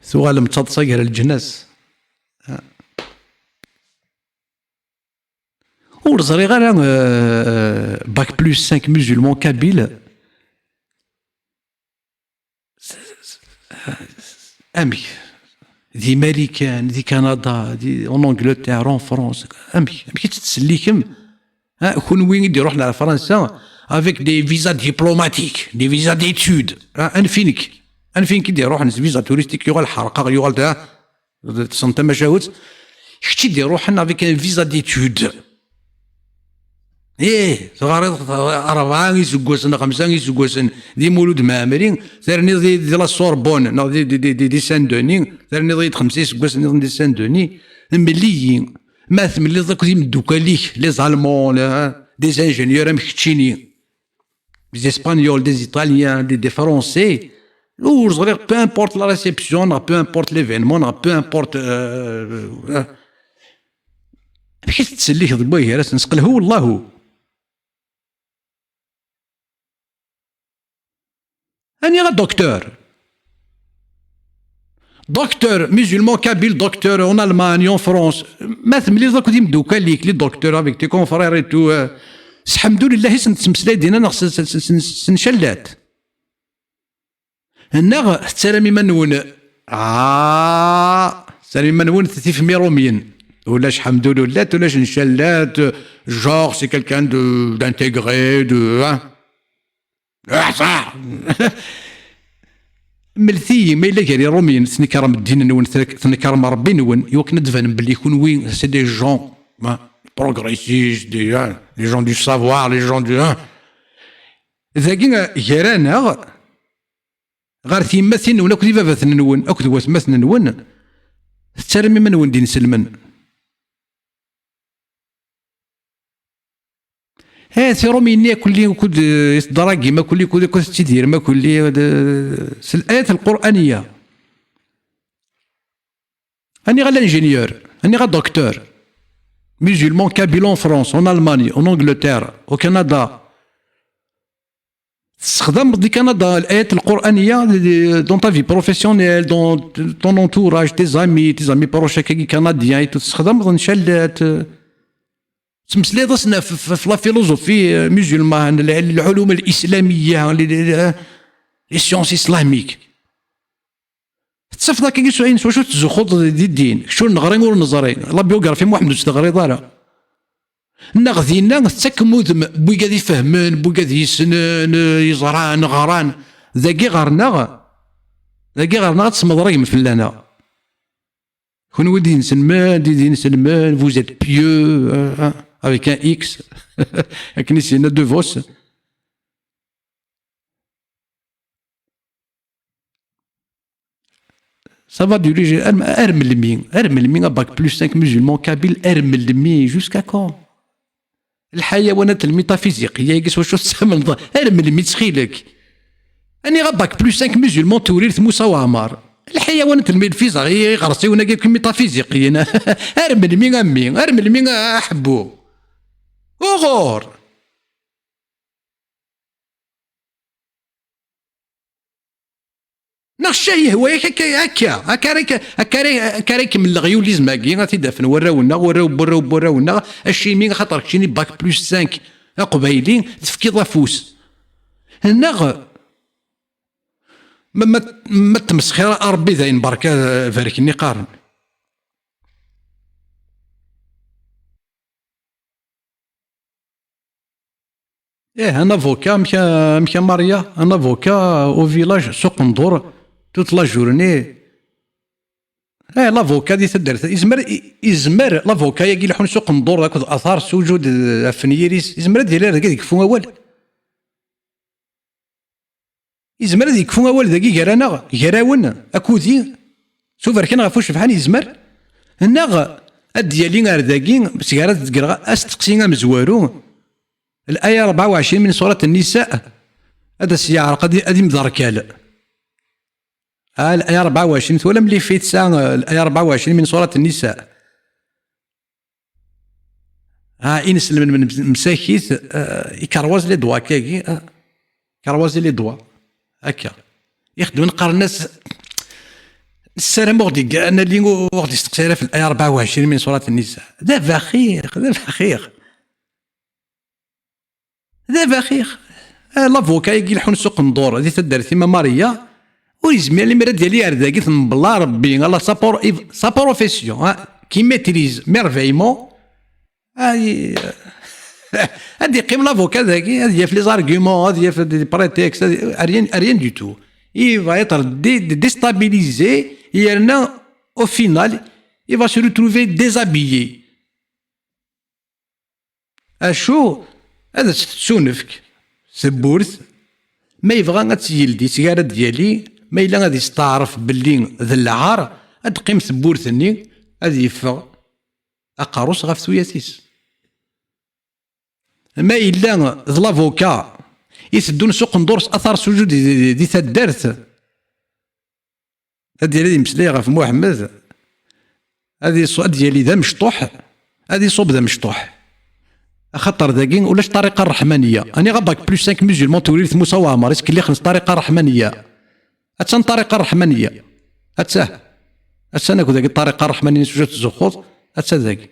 Tuɣalem d taḍsa gar leǧnas. Ha? Ur ẓriɣ ara, euh, bac plus cinq musulman kabyle. Amek? Di Marikan, di Kanada, di, en Angleterre, en France. Amek? Amek i tt-tettsellikem? Ha, kunwi i d-iruḥen ar Fransa avec des visas diplomatiques, des visas d'études. Ha, anef i nekk. Anef i nekk i d-iruḥen s visa touristique, yuɣal ḥerqeɣ, yuɣal da. Tessneḍ tamacahut? Kečč i d-iruḥen avec un visa d'études. Ih, teɣriḍ rebɛa iseggasen, xemsa iseggasen di Mulud Mɛemmri, terniḍ di, di la Sorbonne, neɣ di, di, di, di, di Saint-Denis, terniḍ-iyi-d xemsa iseggasen nniḍen di Saint-Denis, mel-iyi. Ma temliḍ akked imeddukal-ik, les Allemands, la, des ingénieurs am keččini, des Espagnols, des Italiens, des, des Français, ur ẓriɣ, peu importe la réception, neɣ peu importe l'événement, neɣ peu importe, euh, euh, amek i tettsellikem deg wagar-asen? Sqelhu wallahu. Aniɣ a docteur? Docteur musulman kabyle, docteur en Allemagne, en France. Ma temliḍ akked imeddukal-ik, les docteurs avec tes confrères et tout, euh, s ḥemdulillah i sen-tettmeslay dinna neɣ s, s, s, s, s ncallat? Neɣ tettaram iman-nwen? Ah, tettaram iman-nwen tifem iṛumyen. Ulac ḥemdulillah, ulac ncallat, genre c'est quelqu'un de, d'intégré, de, hein. Ah, ça. Mlet-iyi, ma yella gar iṛumyen, tnekrem ddin-nwen, tnek-, tnekrem Ṛebbi-nwen, iwakken ad d-banem belli kunwi, c'est des gens, hein, progressistes, des, hein, les gens du savoir, les gens du, hein. Dagi, gar-aneɣ, ɣer tyemmatin-nwen akked ibabaten-nwen, akked watmaten-nwen, tettarram iman-nwen d inselmen. Eh, tiṛumyin-nni akulli, ukud, eh, teḍragim akulli, ukud, ukud tettidirem akulli, eh, s l'ayat lqur'aniya. Aniɣ a l'ingénieur, aniɣ a docteur, musulman kabyle en France, en Allemagne, en Angleterre, au Canada. Tessexdameḍ di Canada l'ayat lqur'aniya dans ta vie professionnelle, dans ton entourage, tes amis, tes amis proches, akkagi canadiens et tout, tessexdameḍ ncallat, euh, tettmeslayeḍ-asen ɣef, ɣef, ɣef la philosophie, euh, musulmane, l-, العلوم الإسلامية, les, les, euh, les sciences islamiques. Tessafeḍ akka s wacu tettzuxxuḍ di ddin, kečč ur neɣri ur neẓri, la biographie n Muḥemmed ur tt-teɣriḍ ara. Neɣ dinna tettakkem udem n wigad ifehmen, n wigad yessnen, yeẓran, ɣran. Dagi ɣer-neɣ, dagi ɣer-neɣ ad tesmeḍregem fell-aneɣ. Kunwi d inselmen, d inselmen, vous êtes pieux, euh, hein, avec un X, akken i s-yenna De Vos. Ça va durer, ar, ar melmi, ar melmi a bac plus cinq musulman kabyle, ar melmi, jusqu'à quand? Lḥayawanat lmitafiziqiya-agi s wacu tettamneḍ, ar melmi ttxil-k? Aniɣ a bac plus cinq musulman Tewrirt Musa Waɛmer? Lḥayawanat lmitafiziqiya, iɣersiwen-agi akk imitafiziqiyen. Ar melmi a mmi? Ar melmi a ḥebbu? Uɣur! Neɣ ccah yehwa-yak akka, akka, akka ara k-, akka ara, akka ara ikemmel leɣyulizm-agi, ad t-id-afen warraw-nneɣ, warraw n warraw n warraw-nneɣ, acimi, axaṭer keččini bac plus cinq aqbayli, tefkiḍ afus. Neɣ ma, ma, ma tmesxir a Ṛebbi dayen berka, eh, barek-nni qqaren. Eh, un avocat, amek a, amek a Maria, un avocat au village Suq Nḍur, toute la journée. Eh, l'avocat di taddart, izmer, i-, izmer l'avocat-yagi leḥun Suq Nḍur akked athar sujud, eh, ɣef nyir-is, izmer ad yili ar dagi ad yekfu awal. Izmer ad yekfu awal dagi gar-aneɣ, gar-awen, akkudi, s uberkan ɣef ucebḥan, izmer? Neɣ ad d-yali ar dagi, seg ara d-greɣ asteqsi amezwaru, الآية أربعة وعشرين من سورة النساء, ad as-yeɛreq, ad, ad imderkal. Ah, الآية أربعة وعشرين, twalam les faits tesɛa, الآية أربعة وعشرين من سورة النساء. Ah, ineslmen n msakit, ah, ikerwaẓ les doigts akkagi, ah, ikerwaẓ les doigts. Akka. Ixeddmen qqaren-as, nessaram ur ɣ-d-, ad nali ur ɣ-d-isteqsi ara ɣef الآية أربعة وعشرين من سورة النساء. D abaxix, d abaxix. D abaxix. Ah, l'avocat-agi leḥun Suq Nḍur di taddart-im a Maria, ur yezmir limir ad d-yali ar dagi, tembella Rebbi, Allah, sa pro-, sa profession, hein, qui maîtrise merveillement. Ay, ad d-yeqqim l'avocat dagi, ad yaf les arguments, ad yaf des prétextes, ad, rien, rien du tout. Il va être dé-, déstabilisé, yerna au final, il va se retrouver déshabillé. Acu? Ad as-tettunefk tewwurt, ma yebɣa ad tt-yeldi seg ara d-yali, ma yella ad yesteɛref belli d lɛar, ad d-teqqim tewwurt-nni, ad yeffeɣ aqerru-s ɣef tuyat-is. Ma yella d l'avocat iteddun Suq Nḍur s athar sujud di, di, di taddart, ad yali ad yemmeslay ɣef Muḥemmed, ad iṣu-, ad yali d amecṭuḥ, ad iṣub d amecṭuḥ. Axaṭer dagi ulac ṭariqa ṛṛeḥmaniya. Aniɣ a bac plus cinq musulman Tewrirt Musa Waɛmer, iskellixen s ṭariqa ṛṛeḥmaniya. Attan ṭariqa ṛṛeḥmaniya. Attah. Attan akk dagi ṭariqa ṛṛeḥmaniya s wacu tettzuxxuḍ. Atta dagi.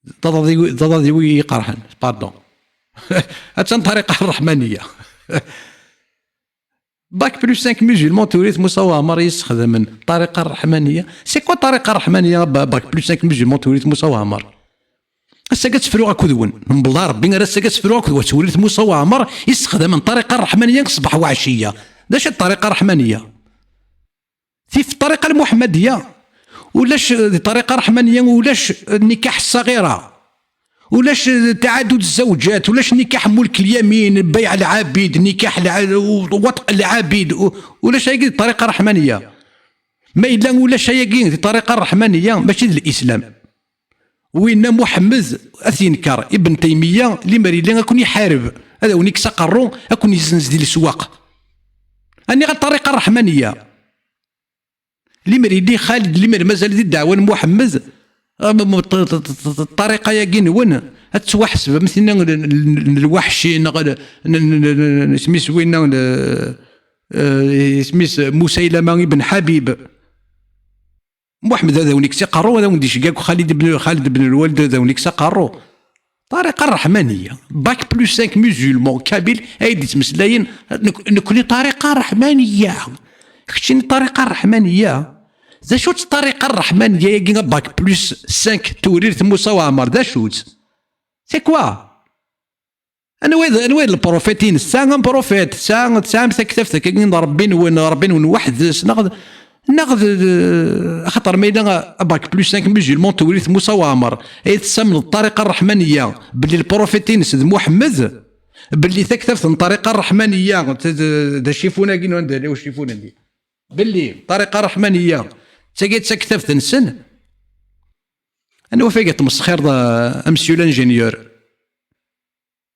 D aḍad-iw, d aḍad-iw i yi-iqerḥen, pardon. Attan ṭariqa ṛṛeḥmaniya. Bac plus cinq musulman Tewrirt Musa Waɛmer i yessexdamen ṭariqa ṛṛeḥmaniya. C'est quoi ṭariqa ṛṛeḥmaniya, ba-, bac plus cinq musulman Tewrirt Musa Waɛmer? Ass-agi ad tefru akked-wen. Mbellaṛ Rebbi, ar ass-agi ad tefru akked Tewrirt Musa Waɛmer i yessexdamen ṭariqa ṛṛeḥmaniya ṣṣbeḥ u ɛciya. D acu d ṭariqa ṛṛeḥmaniya? Tif ṭariqa lmuḥemmadiya, ulac, di ṭariqa ṛṛeḥmaniya ulac nikaḥ ṣṣaɣira, ulac taɛadud zzawǧat, ulac nikaḥ mulk lyamin, bayɛ lɛabid, nikaḥ lɛ-, u-, waṭ lɛabid, u-, ulac ayagi di ṭariqa ṛṛeḥmaniya. Ma yella ulac ayagi di ṭariqa ṛṛeḥmaniya, mačči d lislam. Winna Muḥemmed ad t-yenker, Ibn Taymiya, limer yella ad ken-iḥareb, ad awen-ikkes aqerru, ad ken-yezzenz di leswaq. Aniɣ a ṭariqa ṛṛeḥmaniya? Limer yelli Xaled, limer mazal di ddeɛwa n Muḥemmed, am-, am-, ṭ-, ṭ-, ṭ-, ṭ-, ṭṭariqa-yagi-nwen ad tettwaḥseb am tinna n, n, n lwaḥci neɣ n, n, n, n, n, isem-is winna n, eh, isem-is Musaylama ibn Ḥabib. Muḥemmed ad awen-ikkes aqerru, ad awen-d-icegg akk Xalid ibn, Xaled ibn Lwalid ad awen-ikkes aqerru. Ṭariqa ṛṛeḥmaniya. Bac plus cinq musulman kabyle ay d-ittmeslayen, nek-, nekni ṭariqa ṛṛeḥmaniya. Keččini ṭṭariqa ṛṛeḥmaniya? D acu-tt ṭṭariqa ṛṛeḥmaniya-agi, bac plus cinq, Tewrirt Musa Waɛmer, d acu-tt? C'est quoi? Anwa i d, anwa i d lprofit-ines? Tesɛa am profit, tesɛa, tesɛam taktabt akkagi n Ṛebbi-nwen, Ṛebbi-nwen weḥd-s, neɣ d, neɣ d, d, axaṭer ma yella bac plus cinq musulman, Tewrirt Musa Waɛmer, ay tessamneḍ ṭṭariqa ṛṛeḥmaniya, belli lprofit-ines d Muḥemmed, belli taktabt n ṭṭariqa ṛṛeḥmaniya d, d, d acifun-agi n wanda yella ucifun-nni, belli ṭṭariqa ṛṛeḥmaniya d tagi d taktabt-nsen. Anwa fagi tmesxireḍ a, a monsieur l'ingénieur?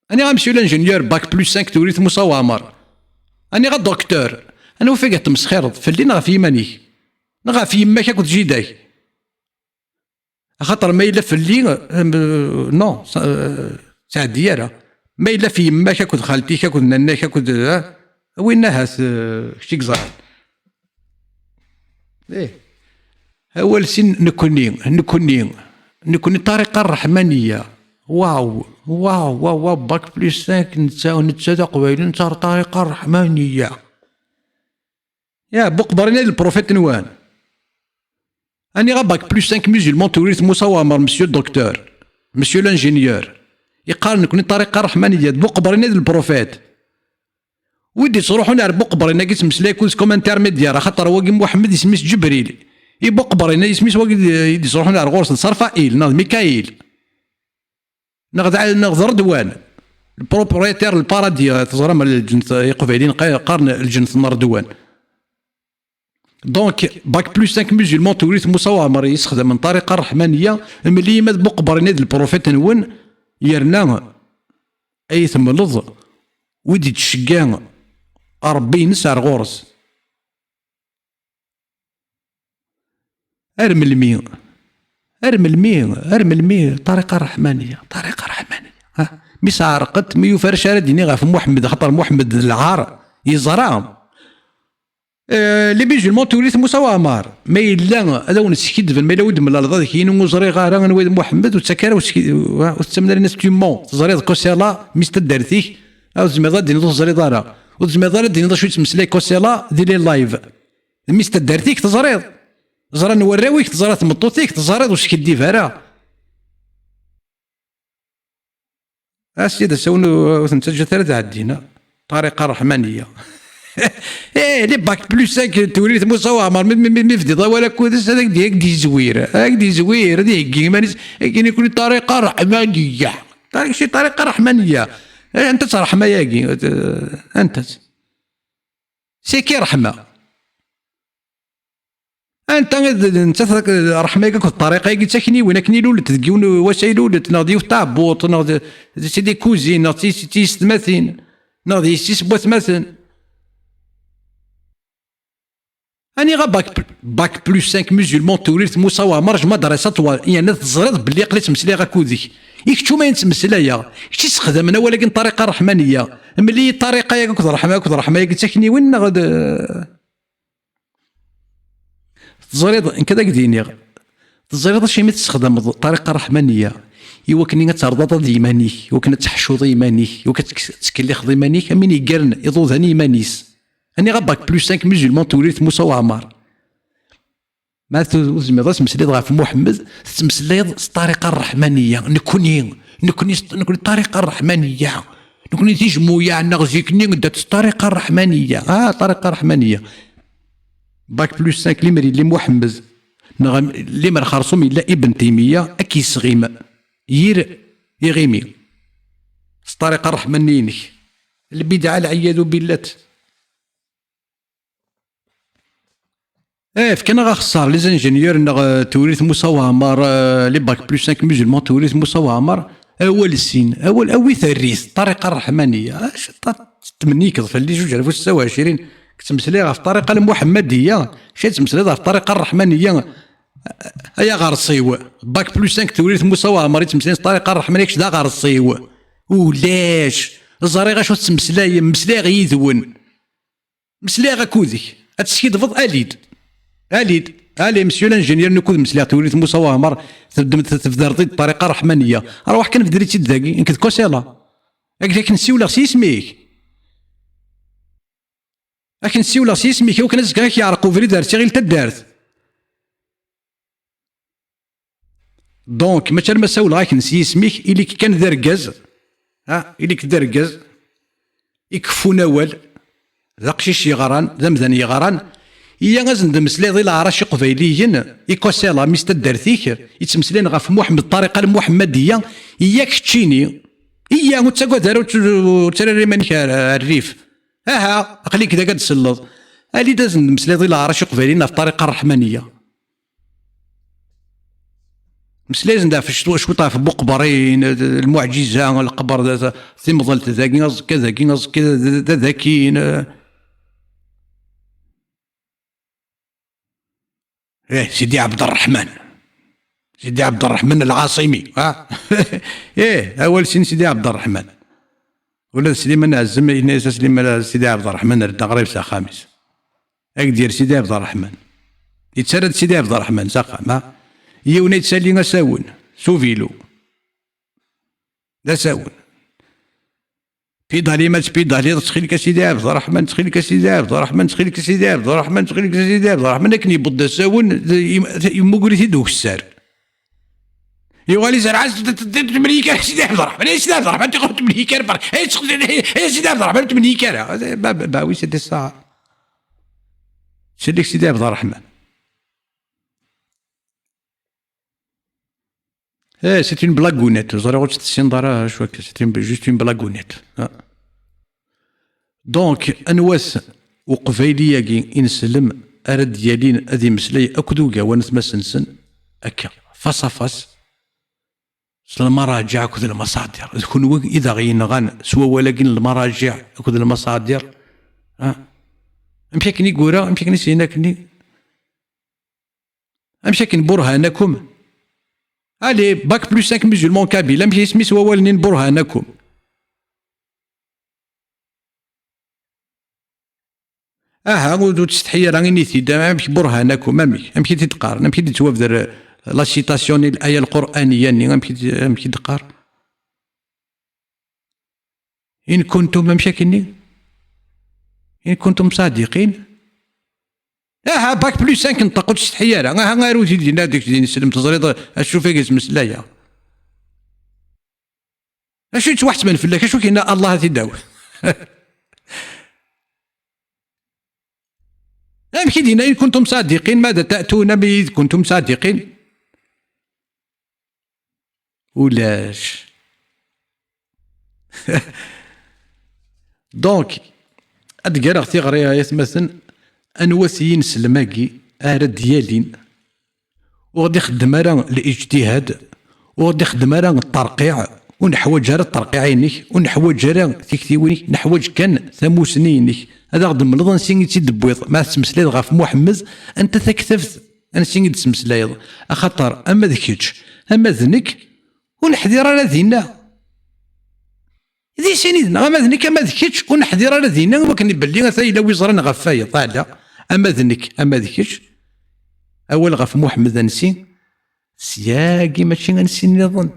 Aniɣ a monsieur l'ingénieur, bac plus cinq, Tewrirt Musa Waɛmer? Aniɣ a docteur? Anwa fagi tmesxireḍ, fell-i neɣ ɣef yiman-ik? Neɣ ɣef yemma-k akked jida-k? Axaṭer ma yella fell-i, euh, non, s-, euh, sɛeddi ara. Ma yella f yemma-k akked xalti-k akked nanna-k akked, euh, win ahat, euh, kečč i yeẓran. Ih. Awal sin, nekkni, nekkni, nekkni ṭṭariqa ṛṛeḥmaniya. Waw, waw, waw, waw, bac plus cinq, netta, netta d aqbayli, netta ṭṭariqa ṛṛeḥmaniya. Ya, buqber-inna d lprofit-nwen. Aniɣ a bac plus cinq musulman, Tewrirt Musa Waɛmer, monsieur docteur, monsieur l'ingénieur, iqqar nekkni ṭṭariqa ṛṛeḥmaniya, d buqber-inna d lprofit. Wid ittruḥun ar buqber-inna-agi ttmeslay akked-s comme intermédiaire, axaṭer wagi Muḥemmed isem-is Ǧebril. I buqber-inna isem-is wagi d-, i d-ittruḥun ar ɣur-s d Sarfail neɣ d Mikail. Neɣ d, neɣ d Redwan, le propriétaire n lparadis, teẓram lǧennet, Iqbayliyen qa-, qqaren lǧennet n Redwan. Donc, bac plus cinq musulman, Tewrirt Musa Waɛmer yessexdamen ṭṭariqa ṛṛeḥmaniya, mli ma d buqber-inna d lprofit-nwen, yerna ay temleḍ wid ittcegga Ṛebbi-ines ar ɣur-s. Ar melmi? Ar melmi? Ar melmi? Ṭariqa ṛṛeḥmaniya, ṭariqa ṛṛeḥmaniya. Ha? Mi s-ɛerqent, mi yufa ara ara d-yini ɣef Muḥemmed, axaṭer Muḥemmed d lɛar, yeẓra. Eh, les musulmans, Tewrirt Musa Waɛmer, ma yella ad awen-skidben, ma yella ur d-temlaleḍ ad k-yini ur ẓriɣ ara anwa i d Muḥemmed, ur ttak ara, ur ski-, ur tettamen ara, yenna-as tu mens, teẓriḍ Kosela, mmi-s n taddart-ik, ur tezmireḍ ad d-tiniḍ ur teẓriḍ ara. Ur tezmireḍ ara ad d-tiniḍ acu yettmeslay Kosela di les live. D mmi-s n taddart-ik, teẓriḍ. Ẓran warraw-ik, teẓra tmeṭṭut-ik, teẓriḍ, ur skiddib ara. A sidi, asawen ur, ur ten-ttaǧǧat ara ad ɛeddin, a. Ṭariqa ṛṛeḥmaniya. Eh, les bac plus cinq, Tewrirt Musa Waɛmer, mi, mi, mi, mi tebdiḍ awal akked-s, ad ak-d-, ad ak-d-yezwir. Ad ak-d-yezwir, ad iheggi iman-is, ad ak-yini nekkni ṭariqa ṛṛeḥmaniya. Ṭariq-, si ṭariqa ṛṛeḥmaniya. Eh, anta-tt ṛṛeḥma-yagi? Eh, anta-tt? C'est qui ṛṛeḥma? Anta i d, d nettat, ṛṛeḥma-agi akked ṭṭariqa-agi d takniwin, akken i lulent deg yiwen wass ay lulent, neɣ d yiwet tɛebbuḍt, neɣ d, d, c'est des cousines, neɣ d tis-, d tiyessetmatin, neɣ d yessi-s n watmaten. Aniɣ a bac, bac plus cinq musulman, Tewrirt Musa Waɛmer, je m'adresse à toi, yerna teẓriḍ belli aql-i ttmeslayeɣ akked-k. I kečč uma i nettmeslayeɣ, kečč i ssexdamen awal-agi n ṭṭariqa ṛṛeḥmaniya, mel-iyi ṭṭariqa-agi akked ṛṛeḥma, akked ṛṛeḥma-agi d takniwin, neɣ d, Teẓriḍ, nekk ad ak-d-iniɣ, teẓriḍ acimi tessexdameḍ ṭariqa ṛṛeḥmaniya? I wakken ad terḍaḍ ad iman-ik, i wakken ad teḥcuḍ i iman-ik, i wakken ad tk-, tettkellixeḍ iman-ik, am win yeggaren iḍudan i iman-is. Aniɣ a bac plus cinq musulman, Tewrirt Musa Waɛmer. Ma tu-, ur tezmireḍ ad tmeslayeḍ ɣef Muḥemmed, tettmeslayeḍ s ṭariqa ṛṛeḥmaniya. Nekni, nekni s-, nekni ṭariqa ṛṛeḥmaniya. Nekni tijmuyaɛ-nneɣ zik-nni ddant s ṭariqa ṛṛeḥmaniya. Ah, ṭariqa ṛṛeḥmaniya. Bac plus cinq, limer yelli Muḥemmed, neɣ limer xerṣum yella Ibn Taymiya, ad k-yesɣim yir iɣimi s ṭariqa ṛṛeḥmaniya-inek. Lbidɛa, lɛiyadu billat. Eh, fkan-aɣ axeṣṣar, les ingénieurs, neɣ, eh, Tewrirt Musa Waɛmer, eh, les bac plus cinq musulman, Tewrirt Musa Waɛmer, awal sin, awal, awi tarrit, ṭariqa ṛṛeḥmaniya. Acu ta-, tettmennikeḍ fell-i zuǧ alaf u setta u ɛecrin, tettmeslay ɣef ṭariqa lmuḥemmadiya, kečč tettmeslayeḍ ɣef ṭariqa ṛṛeḥmaniya, ay aɣersiw. Bac plus cinq, Tewrirt Musa Waɛmer, yettmeslayen s ṭariqa ṛṛeḥmaniya, kečč d aɣersiw. Ulac, ẓriɣ acu tettmeslayem, meslayeɣ yid-wen. Meslayeɣ akked-k. Ad teskidbeḍ, ali-d. Ali-d. Ali, monsieur l'ingénieur, nekk ur d-meslayeɣ, Tewrirt Musa Waɛmer, tebdem-, tebdreḍ-id ṭariqa ṛṛeḥmaniya. Ṛwaḥ kan bder-itt-id dagi, nekk d Kosela. Ak-, ak-, nsiwleɣ s yisem-ik. Ad k-n-ssiwleɣ s yisem-ik, i wakken azekka ad k-yeɛreq ubrid ar tiɣilt taddart. Donc, mačči arma ssawleɣ-ak-n s yisem-ik, ili-k kan d argaz, ha, ili-k d argaz, ikeffun awal, d aqcic yeɣran, d amdan yeɣran, iyya ad sen-d-mmeslayeḍ i leɛrac iqbayliyen, i Kosela, mmi-s taddart-ik, yettmeslayen ɣef Muḥemmed, ṭṭariqa lmuḥemmadiya, iyya keččini, iyya, ur ttagad ara, ur tt-, ur ttarra iman-ik ar, ar rrif. Aha, aql-ik dagi ad d-tselleḍ. Ali-d ad sen-d-mmeslayeḍ i leɛrac iqbayliyen ɣef ṭṭariqa rreḥmaniya. Mmeslay-asen-d ɣef cwiṭ, cwiṭ ɣef Buqebrin, lmuɛǧiza, lqebr, d, d, timḍelt dagi, aẓekka dagi, aẓekka d, d, d, dakin. Eh, Sidi Ɛebderreḥman. Sidi Ɛebderreḥman Lɛaṣimi, ha? Eh, awal sin Sidi Ɛebderreḥman. Ula d Sliman Ɛezzem, yenna-yas a Sliman, a Sidi Ɛebderreḥman, redd aɣrib s axxam-is. Ad k-d-yerr Sidi Ɛebderreḥman. Yettarra-d Sidi Ɛebderreḥman s axxam, ha? Yiwen ad yettali asawen, s uvilu. D asawen. Pidali ma tpidaliḍ, ttxil-k a Sidi Ɛebderreḥman, ttxil-k a Sidi Ɛebderreḥman, ttxil-k a Sidi Ɛebderreḥman, ttxil-k a Sidi Ɛebderreḥman, akken yewweḍ d asawen, d-, yem-, yemmuger-it-id ukessar. Yuɣal izerreɛ-as, d-, d-, d-, tmenyik ara Sidi Ɛebderreḥman, ay Sidi Ɛebderreḥman, tiqew tmenyik ara, bar-, ay Sidi Ɛebderreḥman, tmenyik ara. Ba, ba, ba, oui, c'était ça. Ttxil-k Sidi Ɛebderreḥman. Eh, c'est une blagounette. Ẓriɣ ur tt-tessineḍ ara, acu akka, c'est une, juste une blagounette. Ah. Donc, anwa-t uqbayli-agi ineslem ara d-yalin ad imeslay akked ugawan atmasen-nsen akka, face à face, s lmaraǧiɛ akked lmaṣadir? D kunwi i d aɣ-yenɣan s wawal-agi n lmaraǧiɛ akked lmaṣadir. Ah. Amek akken i yura, amek akken i s-yenna akkenni? Amek akken, Burhanakum? Allez, bac plus cinq musulman kabyle, amek isem-is wawal-nni n Burhanakum? Aha, ur, ur ttsetḥi ara, ini-t-id, amek Burhanakum, amek? Amek i t-id-qqaren? Amek i d-tettwabder, eh, la citation n l'aya lqur'aniya-nni, amek i d-, amek i d-teqqar? In kuntum, amek akkenni? In kuntum sadiqin. Aha, bac plus cinq n ṭṭaq, ur ttsetḥi ara. Aha, aru di dinna deg din, slem, teẓriḍ acu feg ismeslaya. Acu yettwaḥettmen fell-ak? Acu k-yenna Allah a t-id-awi? Amek i d-yenna, in kuntum sadiqin, mada ta'tuna, ma id kuntum sadiqin? Ulac. Donc, ad d-gareɣ tiɣri, ay atmaten, anwa-t yineslem-agi ara d-yalin? Ur ɣ-d-ixeddem ara leǧtihad, ur ɣ-d-ixeddem ara ṭṭerqiɛ, ur neḥwaǧ ara ṭṭerqiɛ-inek, ur neḥwaǧ ara tiktiwin-ik, neḥwaǧ kan tamusni-inek. Ad aɣ-d-temleḍ ansi i tt-id-tewwiḍ. Ma tettmeslayeḍ ɣef Muḥemmed, anta taktabt ansi i d-tettmeslayeḍ? Axaṭer ama d kečč, ama d nekk, ur neḥdir ara dinna. Di sin yid-neɣ, ama d nekk, ama d kečč, ur neḥdir ara dinna, i wakken belli ata yella wi ẓran ɣef wayeḍ, ala, ama d nekk, ama d kečč, awal ɣef Muḥemmed ansi, syagi mačči ansi nniḍen.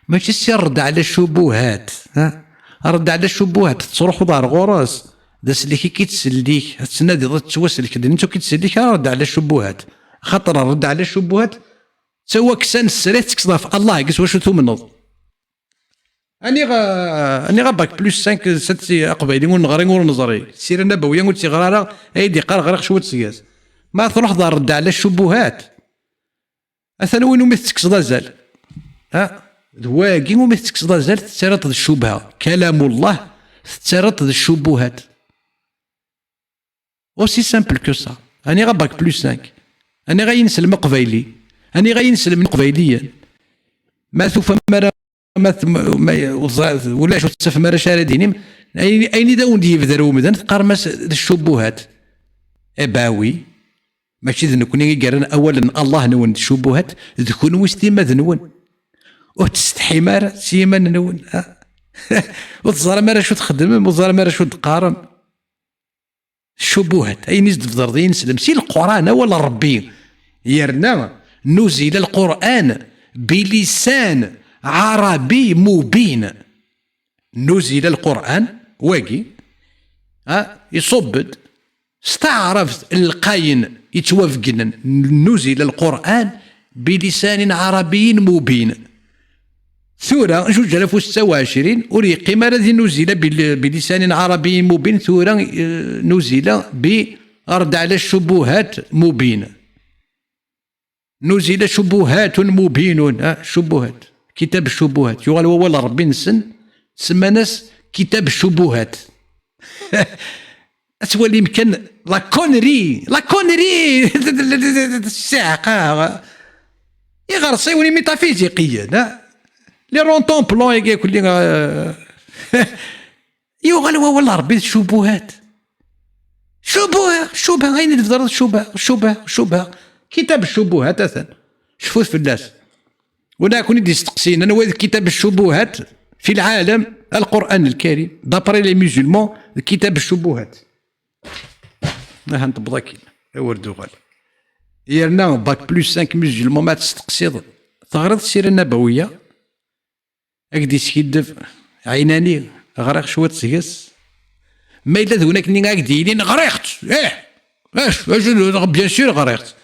Mačči si rredd ɛla ccubuhat, ha? Rredd ɛla ccubuhat, tettruḥuḍ ar ɣur-s, d asellek i k-ittsellek, ad tettnadiḍ ad tettwasellkeḍ, d netta ur k-ittsellek ara, rredd ɛla ccubuhat. Axaṭer rredd ɛla ccubuhat, d tawaksa n srid tekkseḍ ɣef Allah, deg s wacu tumneḍ. Aniɣ, aniɣ a bac plus cinq, sept si aqbayli ur neɣri ur neẓri. Sira Nabawiyya ur tt-yeɣri ara, ay d-iqqar ɣriɣ cwiṭ seg-s. Ma truḥeḍ ar rredd ɛla ccubuhat, atan win umi tettekkseḍ azal. Ha? D wagi umi tettekkseḍ azal, tettarraḍ d ccubha. Kalamullah, tettarraḍ d ccubuhat. Aussi simple que ça. Aniɣ a bac plus cinq. Aniɣ a yineslem aqbayli. Aniɣ a yineslem iqbayliyen. Ma tufam ara, ma t-, ma, ma, ulac ur tettafem ara acu ara d-inim. Ayen, ayen i d awen-d-yebder umdan, teqqarem-as d ccubuhat. Eh ben oui. Mačči d nekkni i yerran awal n Allah-nwen d ccubuhat, d kunwi s timmad-nwen. Ur tsetḥim ara s yiman-nwen, ha? Ur teẓram ara acu txeddmem, ur teẓram ara acu d-teqqarem. Ccubuhat, ayen i s-d-tbedreḍ i yineslem, si Lquran, awal n Ṛebbi, yerna nuzila Lquran bilisan ɛarabi mubin. Nuzila Lquran, wagi, ha, iṣubb-d, S taɛrabt lqayen yettwabegnen, nuzila Lqur'an bilisanin ɛarabiyin mubin. Tura, juj alaf u setta u ɛecrin, ur yeqqim ara di nuzila bil-, bilisanin ɛarabiyin mubin, tura, eh, nuzila bi رد على الشبهات مبين. نزل شبهات مبين، ha, شبهات. كتاب الشبهات. Yuɣal wawal n Ṛebbi-nsen, semman-as كتاب الشبهات. Ad twalim kan la connerie, la connerie. Ssiɛqa. Iɣersiwen imitafiziqiyen, ha? Les ronds-en-plan-agi akk-nni, ah. Yuɣal wawal n Ṛebbi d ccubuhat. Ccubuha, ccubuha, ayen i d-teḍra d ccubuha, ccubuha, ccubuha. Kitab ccubuhat, atan. Cfut fell-as. Wala akk-nni d-isteqsiyen, anwa i d kitab ccubuhat fi lɛalam, Alqur'an Lkarim, d'après les musulmans, d kitab ccubuhat. Aha, nṭebbeḍ akkin, awer d-uɣal. Yerna bac plus cinq musulman, ma testeqsiḍ, teɣriḍ ssira nabawiya? Ad k-d-iskiddeb, ɛinani, ɣriɣ cwiṭ seg-s. Ma yella d win akken ad k-d-yinin, ɣriɣ-tt, ih, acu, acu, bien sûr ɣriɣ-tt.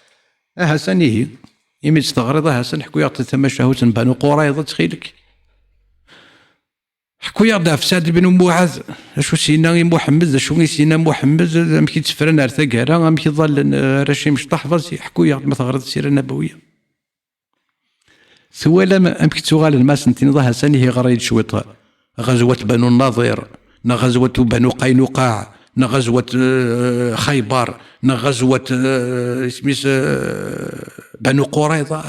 Ahasan ihi, imi tt-teɣriḍ, ahasan ḥku-yaɣ-d tamacahut n Banu Qurayḍa, ttxil-k. Ḥku-yaɣ-d ɣef Saɛd ibn Muɛaz, acu s-yenna i Muḥemmed, d acu i s-yenna Muḥemmed, amek i tt-ffren ar taggara, amek i ḍallen, eh, arrac imecṭaḥ, vas-y, ḥku-yaɣ-d ma teɣriḍ ssira nabawiya. Twalam amek ttuɣalen, ma sen-tiniḍ, aha, sani ihi ɣer-iyi-d cwiṭ ɣazwat Banu Naḍir, neɣ ɣazwat Banu Qaynuqaɛ, neɣ ɣazwat, eh, Xaybar, neɣ ɣazwat, eh, isem-is, eh, Banu Qurayḍa.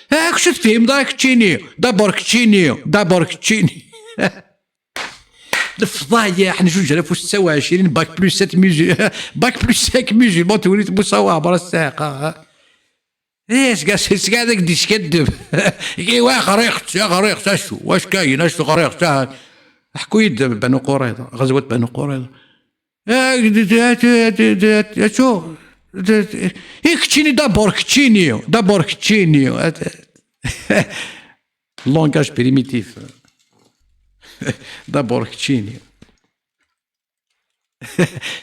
Acu tfehmeḍ ara keččini? D'abord keččini, d'abord keččini. Lefḍayeḥ n juj alaf u setta u ɛecrin, bac plus sept musu-, bac plus cinq musulman, tewrit Musa Waɛmer, a ssiɛqa. Eh, seg-, seg-, seg-, ad ak-d-iskaddeb. Iwa, ɣriɣ-tt, ya ɣriɣ-tt, acu, wacu kayen, acu ɣriɣ-tt, ah. Ḥku-yi-d Banu Qurayḍa, ɣazwat Banu Qurayḍa. Ah, d-, d-, acu? D-, d-, i keččini, d'abord keččini, d'abord keččini. Langage primitif. D'abord keččini.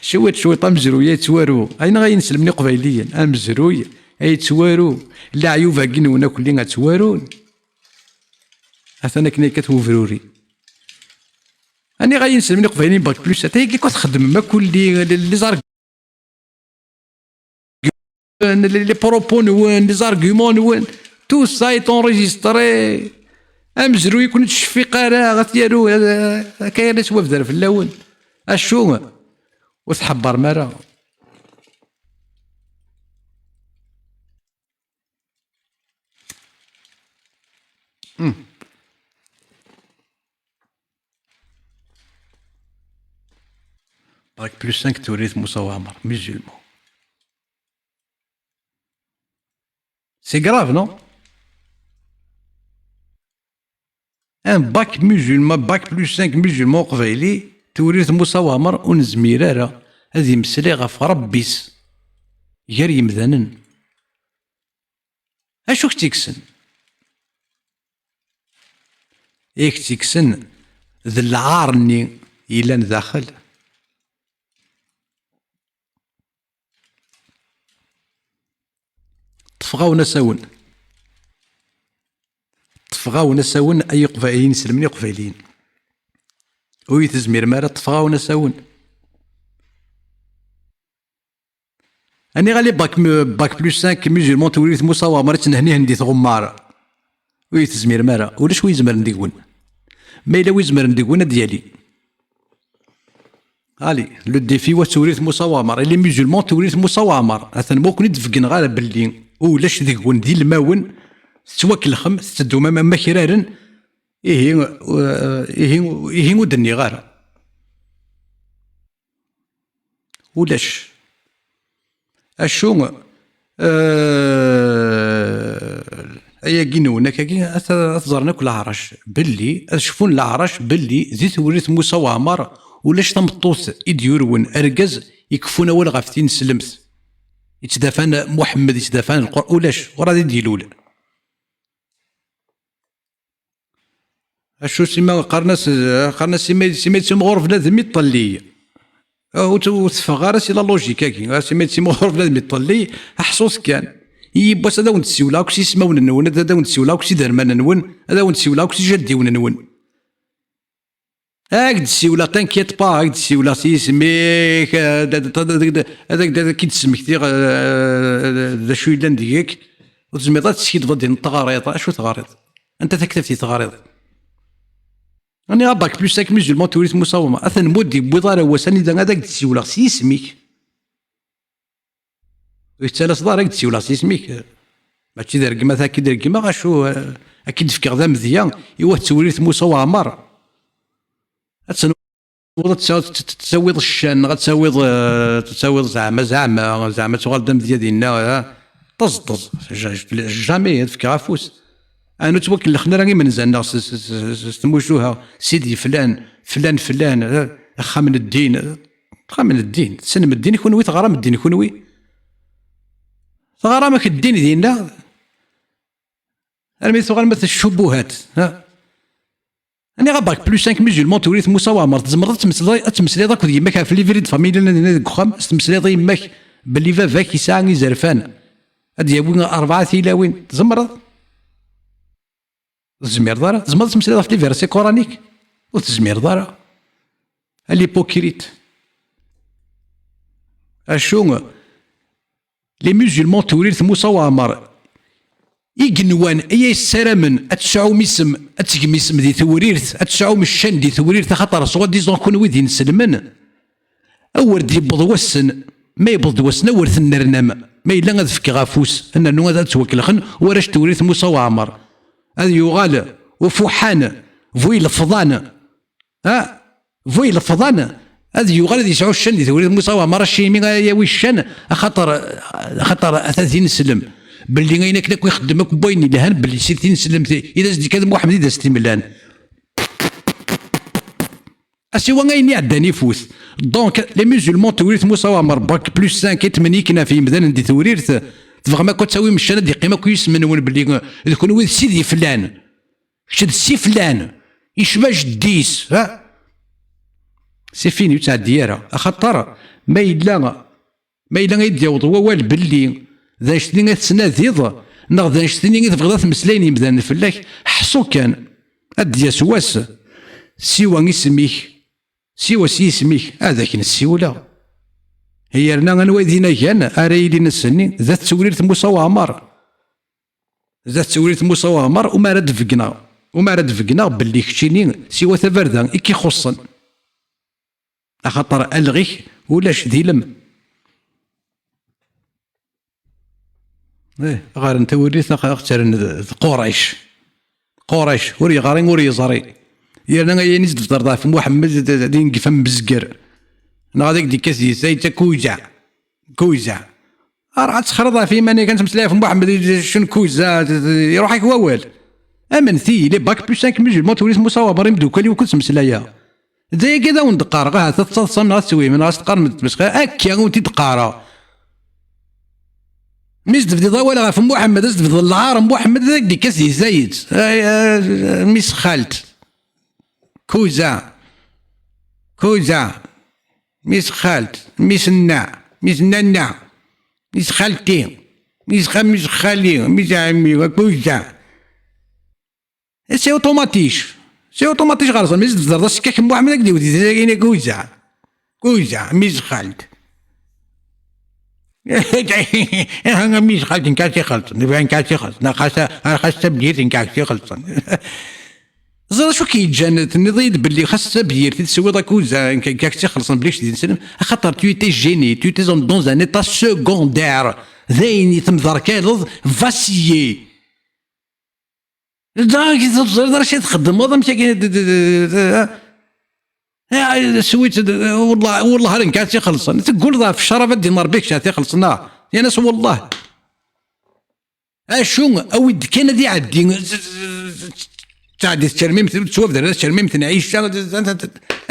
Cwiṭ, cwiṭ, amezruy ay yettwaru. Ayneɣ ay inselmen iqbayliyen? Amezruy ay yettwaru. Leɛyub-agi-nwen akk-nni ad ttwarun. Atan akken ay yekkat webruri. Aniɣ ay inselmen iqbayliyen bac plus sept? Ayagi akk txeddmem akk-nni, les, les arg-, les, les propos-nwen, les arguments-nwen, tout ça est enregistré. Amezruy ur ken-ittceffiq ara, ad t-yaru, ad, ad, akka ara yettwabder fell-awen. Acu? Ur tḥebbarem ara. Hmm. Bac plus cinq, tewrit Musa Waɛmer, musulman. C'est grave, non? Un bac musulman, bac plus cinq musulman uqbayli, tewrit Musa Waɛmer, ur nezmir ara ad yemmeslay ɣef Ṛebbi-s gar yemdanen. Acu k-tt-ikksen? I k-tt-ikksen d lɛar-nni yellan daxel. Ṭṭfeɣ-awen asawen. Ṭṭfeɣ-awen asawen, ay iqba-, ay inselmen iqbayliyen. Ur yi-tezmirem ara, ṭṭfeɣ-awen asawen. Aniɣ ali bac, bac plus cinq musulman, tewrit Musa Waɛmer, i ttnehnihen di tɣemmar. Ur yi-tezmirem ara. Ulac wi izemren deg-wen. Ma yella wi izemren deg-wen, ad d-yali. Allez, le défi, wa tewrit Musa Waɛmer. Et les musulmans, tewrit Musa Waɛmer. Atan ma ur ken-id-beggneɣ ara belli ulac deg-wen d ilmawen, tettwakellxem, tetteddum am, am akraren, ihi, uh, ihi, ihi ur d-nniɣ ara. Ulac. Acu, eh, ayagi-nwen akkagi, ad t-, ad t-ẓren akk leɛrac, belli, ad cfun leɛrac, belli di tewrit Musa Waɛmer, ulac tameṭṭut i d-yurwen argaz ikeffun awal ɣef tineslemt, yettdafan Muḥemmed, yettdafan Lqur-, ulac, ur ad i d-ilul. Acu sima qqaren-as, qqaren-as sima, sima yettimɣur bnadem iṭelli. Ah, ur t-, ur teffeɣ ara si la logique-agi. Ah, sima yettimɣur bnadem iṭelli, ḥṣut kan. Yiwwas ad awen-d-ssiwleɣ akk s yismawen-nwen, ad, ad awen-d-ssiwleɣ akk s iderman-nwen, ad awen-d-ssiwleɣ akk s ijaddiwen-nwen. Ad ak-d-ssiwleɣ, t'inquiète pas, ad ak-d-ssiwleɣ s yisem-ik, ad, ad, ad, ad, ad ak-d-, ad ak-d-, ad ak-id-smektiɣ, eh, d acu yellan deg-k. Ur tezmireḍ ad teskidbeḍ din teɣriḍ. Acu teɣriḍ? Anta taktabt i teɣriḍ? Aniɣ a bac plus cinq musulman turit Musa Wamar? Atan mud yewwiḍ ara wass anida ad ak-d-ssiwleɣ s yisem-ik. Ur yettalaseḍ ara, ad ak-d-ssiwleɣ s yisem-ik. Mačči d rregmat ad k-id-reggmeɣ, acu, eh, ad k-id-fkeɣ d amedya i wat tewrirt Musa Waɛmer. Ad tenweḍ ad tt-, tt-, tt-, tawiḍ ccan, neɣ ad tawiḍ, eh, ad tawiḍ zeɛma, zeɛma, zeɛma ad tuɣal d amedya dinna, eh, teẓṭeẓ. Ja-, ja-, jamais ad fkeɣ afus. Ah, ur ttwakellxen ara imenza-nneɣ s, s, s, s, s tmucuha, sidi flan, flan, flan, eh, axxam n ddin, eh, axxam n ddin, tessnem ddin kunwi, teɣram ddin kunwi? Teɣram ak ddin dinna, armi tuɣalem at ccubuhat, ha? Aniɣ a bac plus cinq musulman turit Musa Waɛmer, tzemreḍ ad tmeslaḍ, ad tmeslaḍ akked yemma-k ɣef livret de famille llan dinna deg uxxam, ad tmeslaḍ i yemma-k belli baba-k yesɛa izerfan, ad d-yawi rebɛa tilawin, tzemreḍ? Ur tezmireḍ ara. Tzemreḍ ad tmeslayeḍ ɣef les versets coraniques? Ur tezmireḍ ara. A l'hypocrite. Acu, les musulmans n tewrirt Musa Waɛmer, igenwan ay yessaramen ad tesɛum isem, ad tgem isem di tewrirt, ad tesɛum ccan di tewrirt, axaṭer soi-disant kunwi d inselmen. Awer d-yewweḍ wass-n, ma yewweḍ-d wass-n, awer tennernam. Ma yella ad fkeɣ afus, ad nernu ad, ad ttwakelxen warrac n tewrirt Musa Waɛmer. Ad yuɣal ufuḥan, bu ilefḍan. Ha? Bu ilefḍan. Ad yuɣal ad yesɛu ccan di tewrirt Musa Waɛmer, acimi ara yawi ccan? Axaṭer, axaṭer ata d ineslem. Belli ayen akken akk ixeddem akk n wayen yelhan, belli si tineslemt i d as-d-ikad Muḥemmed i d as-t-imlan. Asiwa ayen iɛeddan ifut. Donc, les musulmans n tewrirt Musa Waɛmer, bac plus cinq, i tmenyikna ɣef yimdanen di tewrirt, tebɣam akk ad tawim ccan ad d-iqqim akk yisem-nwen belli d kunwi d sidi flan. Kečč d si flan. Yecba jeddi-s, ha? C'est fini, ur ttɛeddi ara. Axaṭer, ma yella Ma yella ay d-yaweḍ wawal belli d annect-nni i tettnadiḍ, neɣ d annect-nni i tebɣiḍ ad t-meslayen yimdanen fell-ak, ḥṣu kan, ad d-yas wass, siwa isem-ik, siwa s yisem-ik, ad ak-nessiwleɣ. Yerna anwa i d inagan ara yilin ass-nni? D at tewrirt Musa Waɛmer. D at tewrirt Musa Waɛmer, umi ara d-beggneɣ, umi ara d-beggneɣ belli keččini siwa tabarda i k-ixuṣṣen. Axaṭer alɣ-ik ulac d ilem. Eh, ɣer n tawrirt ax-, aɣ-, ttren d, d Qurayc. Qurayc, ur yeɣri, ur yeẓri. Yerna ayen i s-d-tebderḍ ɣef Muḥemmed d, d, d ingef am bezger. Neɣ ad ak-d-ikkat di tayet d akuza. Kuza. Ar ad txerreḍ ɣef yiman-ik, ad tmeslay ɣef Muḥemmed, cun kuza, iruḥ-ak wawal. Amen-t-iyi, les bac plus cinq musulman, tewrirt Musa Waɛmer, imeddukal-iw akked ttmeslayeɣ. D ayagi ad awen-d-qqareɣ, ahat ad tettaḍsam neɣ ad tettwim, neɣ ad teqqarem d tmeska, akka i wen-t-id-qqareɣ. Mi s-d-tebdiḍ awal ɣef Muḥemmed, ad s-d-tebdiḍ lɛar n Muḥemmed, ad ak-d-ikkat di tayet. Ay, ay, mis xalt. Kuza. Kuza. Mis xalt. Mis nna. Mis nanna. Mis xalti. Mis xa-, mis xali. Mis ɛemmi. Kuza. C'est automatique. C'est automatique ɣer ẓer. Mis tbedreḍ asekkak n Muḥemmed, ad k-d-iwdi tizagin kuza. Kuza. Mis xalt. Mis xalt, nekk ad tt-ixelṣen. Nekk ad tt-ixelṣen. Neɣ xas, xas tabyirt, nekk ad tt-ixelṣen. Ẓer acu k-yeǧǧan, tenniḍ-iyi-d belli xas d tabyirt i teswiḍ akuza, k-, k-, k-tt-ixelṣen belli kečč d ineslem, axaṭer tu étais gêné, tu étais dans un état secondaire, d ayen i temderkaleḍ, vacillé. Dɣa k-, teẓriḍ ara acu i txeddmeḍ, amek akken d, d, d, d, ah, ah, switt, d, wellah, wellah ara nekk ad tt-ixelṣen. Tegguleḍ ɣef ccrab ad d-in Rebbi kečč ad tt-ixelṣen, ah, yan-as wellah. Acu, awi-d kan ad iɛeddi, tɛeddi tcermimt, tettwabder tcermimt n Ɛica,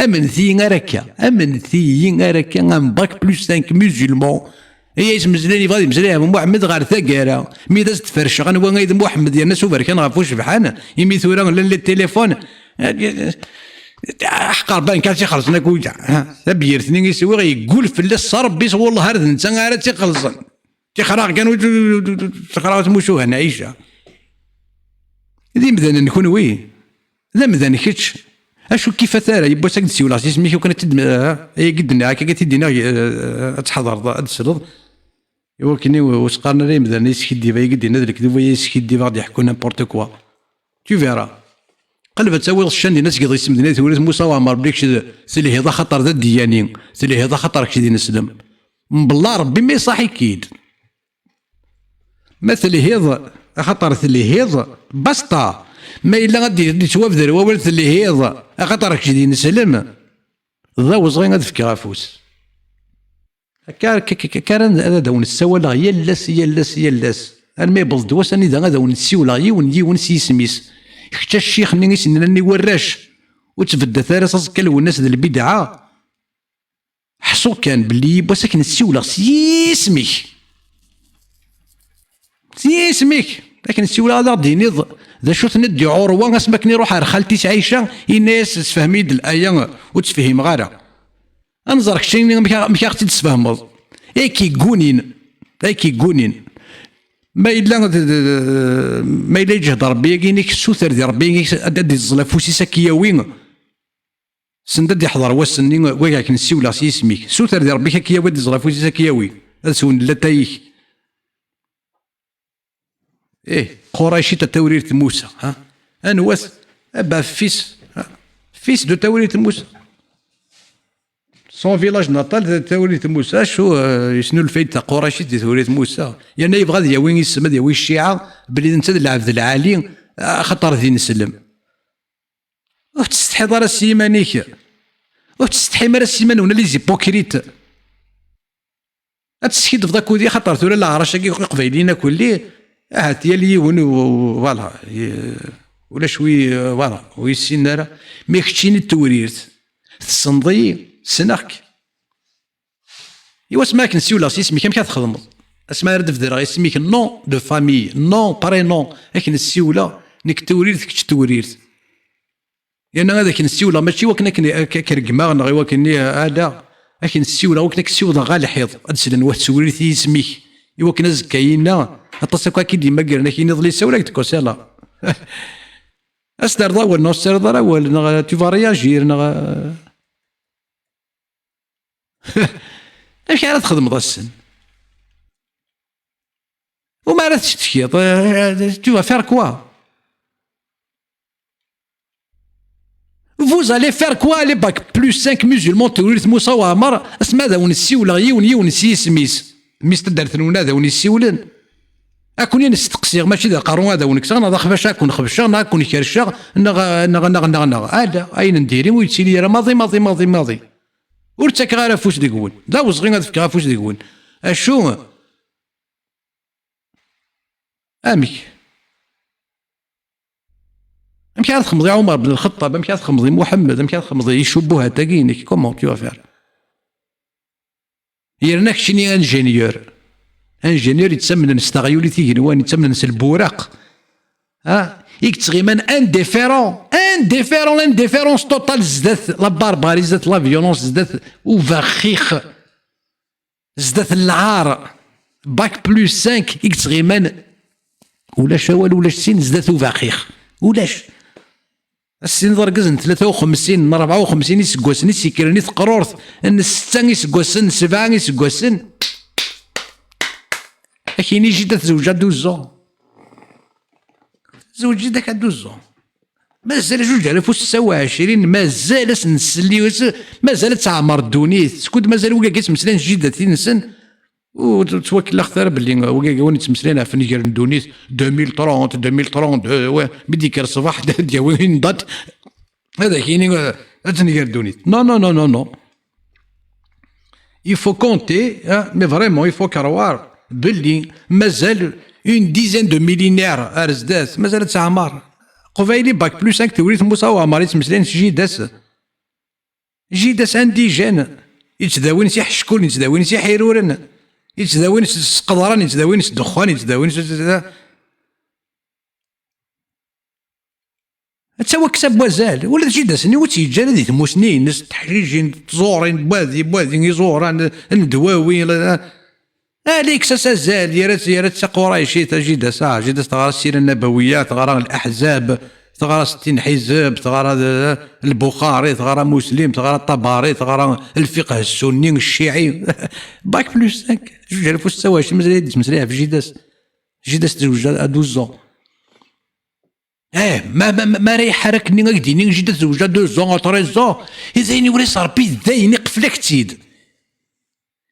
amen-iyi ar akka, amen-iyi ar akka, un bac plus cinq musulman, i ay-ismezlen, yebɣa ad yemmeslay ɣef Muḥemmed ɣer taggara, mi d as-d-ferceɣ anwa ay d Muḥemmed, yerna s uberkan ɣef ucebḥan, imi tura llan les téléphones, Ḥeqq Rebbi, nekk ara tt-ixellṣen akk wid-a. Ha? Tabyirt-nni i swiɣ, yeggul fell-as s Rebbi, s wallah ar d netta ara tt-ixellṣen. Tixraɣ kan, tixraɣ tmucuha n Ɛica. D imdanen kunwi. D amdan kečč. Acu kif a tara, yiwwas ad k-d-siwleɣ s yisem-ik, ukan ad t-id-, ah, ayagi d-nniɣ akka, ad t-id-iniɣ, eh, ad tḥadreḍ, ad tesleḍ. Iwakken i ur s-qqaren ara imdanen yeskiddib, ayagi d-yenna d lekdub, ay yeskiddib, ad d-yeḥku n'importe quoi. Tu verras. Qleb ad tawiḍ ccan din, ad tgeḍ isem din, ay tewrirt Musa Waɛmer, belli kečč d-, telhiḍ axaṭer d addiyani, telhiḍ axaṭer kečč d ineslem. Mbellaṛ Rebbi ma iṣaḥ-ik-id. Ma telhiḍ, axaṭer telhiḍ, basta. Ma yella ad d-, ad d-yettwabder wawal telhiḍ, axaṭer kečč d ineslem, d awezɣi ad fkeɣ afus. Akka, akka, akka, akka ara n-, ad awen-ssawaleɣ yal ass, yal ass, yal ass. Armi yewweḍ-d wass anida ad awen-ssiwleɣ yiwen, yiwen s yisem-is. Kečč a ccix-nni i s-nnan i warrac, ur ttbeddat ara s aẓekka Lwennas d lbidɛa. Ḥṣu kan belli yiwwas ad k-nessiwleɣ s yisem-ik. S yisem-ik. Ad k-nessiwleɣ ad aɣ-d-tiniḍ d acu tenna-d di Ɛurwa asmi akken iruḥ ar xalti-s Ɛica, yenna-yas: "Sefhem-iyi-d laya, ur tt-fhimeɣ ara." Ad nẓer kečč amek, amek ara ɣ-tt-id-tesfehmeḍ. Ay k-iggunin. Ay k-iggunin. Ma yella d, d, d, ma yella yeǧhed Rebbi-agi-inek, suter di Rebbi-inek ad, ad d-iẓẓel afus-is ad k-yawi. Send ad d-iḥḍer wass-nni, wagi ad k-nessiwleɣ s yisem-ik. Suter di Rebbi-k ad k-yawi, ad d-iẓẓel afus-is ad k-yawi. Ad swen latay-ik. Ih, Quraycit a Tawrirt Musa, ha? Anwa-t? Eh ben, fils, ha? Fils de Tawrirt Musa. Son village natal d Tawrirt Musa, acu, eh, yesnulfa-d Taquraycit di Tawrirt Musa? Yerna yebɣa ad yawi isem, ad yawi cciɛa, belli d netta d lɛebd lɛali, axaṭer d ineslem. Ur tettsetḥiḍ ara s yiman-ik? Ur tettsetḥim ara s yiman-nwen, a les hypocrites? Ad teskidbeḍ akk-id, xaṭer tura leɛrac-agi iqbayliyen akk-lli, ahat yal yiwen u-, u-, voilà, y-, ulac wi, voilà, ur yessinen ara. Mi keččini d Tewrirt, tessneḍ-iyi, ssneɣ-k. Iwa asmi ad k-nsiwleɣ s yisem-ik, amek ad txedmeḍ? Asmi ara d-bedreɣ isem-ik, nom de famille, nom, prénom, ad k-nsiwleɣ, nekk d Tewrirt, kečč d Tewrirt. Yerna ad ak-nsiwleɣ, mačči i wakken akken ak-, ak-regmeɣ neɣ i wakken-nni, ala, ad ak-nsiwleɣ i wakken ad k-siwḍeɣ ɣer lḥiḍ, ad d-slen wat Tewrirt i yisem-ik, i wakken azekka-inna aṭas akk ad k-id-immagren, ad k-yini iḍelli yessawel-ak-d Kosella. Ad s-terreḍ awal neɣ ur s-terriḍ ara awal, neɣ tu vas réagir, neɣ, amek ara txedmeḍ ass-n? Uma ara tcetkiḍ, eh, tu vas faire quoi? Vous allez faire quoi, les bac plus cinq musulmans, Tewrirt Musa Waɛmer, asmi ad awen-ssiwleɣ yiwen, yiwen s yisem-is? Mmi-s taddart-nwen ad awen-issiwlen. Ad ken-in-steqsiɣ, mačči d aqerru ad awen-kkseɣ, neɣ d axbac ad ken-xebceɣ, neɣ ad ken-kerceɣ, neɣ, neɣ, neɣ, neɣ, neɣ. Ala, ayen n diri ur yettili ara maḍi, maḍi, maḍi, maḍi. Ur ttakeɣ ara afus deg-wen. D awezɣi ad fkeɣ afus deg-wen. Acu? Amek? Amek ara txedmeḍ i Ɛumar ben Lxeṭṭab? Amek ara txedmeḍ i Muḥemmed? Amek ara txedmeḍ i cubuhat-agi-inek? Comment tu vas faire? Yerna keččini ingénieur. Ingénieur yettamnen s teɣyulit igenwan, yettamnen s lburaq. Ha? I yettɣiman indifférent, indifférent, l'indifférence totale zdat la barbarie, zdat la violence, zdat ubaxix, zdat n lɛar. Bac plus cinq i yettɣiman. Ulac awal, ulac sin zdat ubaxix. Ulac. Ass-in d argaz n tlata u xemsin, n rebɛa u xemsin iseggasen i s-yekkren i teqrurt, n setta iseggasen, n sebɛa iseggasen. Akini jida tezweǧ à douze ans. Tezweǧ jida-k à douze ans. Mazal juj alaf u setta u ɛecrin, mazal asen-nselli, mazal ad teɛmer ddunit. Skud mazal wigagi ttmeslayen s jida-tin-nsen, ur ttwakellaxet ara belli wigagi win yettmeslayen ɣef nnger n ddunit, deux mille trente, deux mille trente-deux, wa, mi d-yekker ṣṣbeḥ, ad d-yawi une date, ad ak-yini, eh, ad tenger ddunit. Non, non, non, non, non. Il faut compter, hein, mais vraiment, il faut croire belli mazal une dizaine de millénaires ar zdat, mazal ad teɛmer. Qbayli bac plus cinq, Tewrirt Musa Waɛmer yettmeslayen s jida-s. Jida-s indigène, yettdawin s iḥeckulen, yettdawin s iḥiruren, yettdawin s sqeḍran, yettdawin s ddexxan, yettdawin s, Ad tawi kkes n wazal. Ula d jida-s-nni ur tt-yeǧǧa ara di tmusni-ines, teḥjijin, tẓurin, n wadi, n wadi, iẓuran, n ddwawi, la-, la-, ala, yekkes-as azal, yerra-tt, yerra-tt d taquraycit, a jida-s, ah, jida-s teɣra Ssira Nnabawiya, teɣra Leḥzab, teɣra Settin Ḥizeb, teɣra, eh, Lbuxari, teɣra Muslim, teɣra Ṭabari, teɣra Lfiqh Ssunni, Cciɛi. Bac plus cinq, zuǧ alaf u setta u ɛecrin, mazal ad yettmeslay ɣef jida-s. Jida-s tezweǧ à douze ans. Eh, ma, ma, ma, ma ara iḥar akken-nni ad k-d-yini jida tezweǧ à deux ans, à treize ans, i d ayen iwala-s Ṛebbi, d ayen iqfel-ak-tt-id.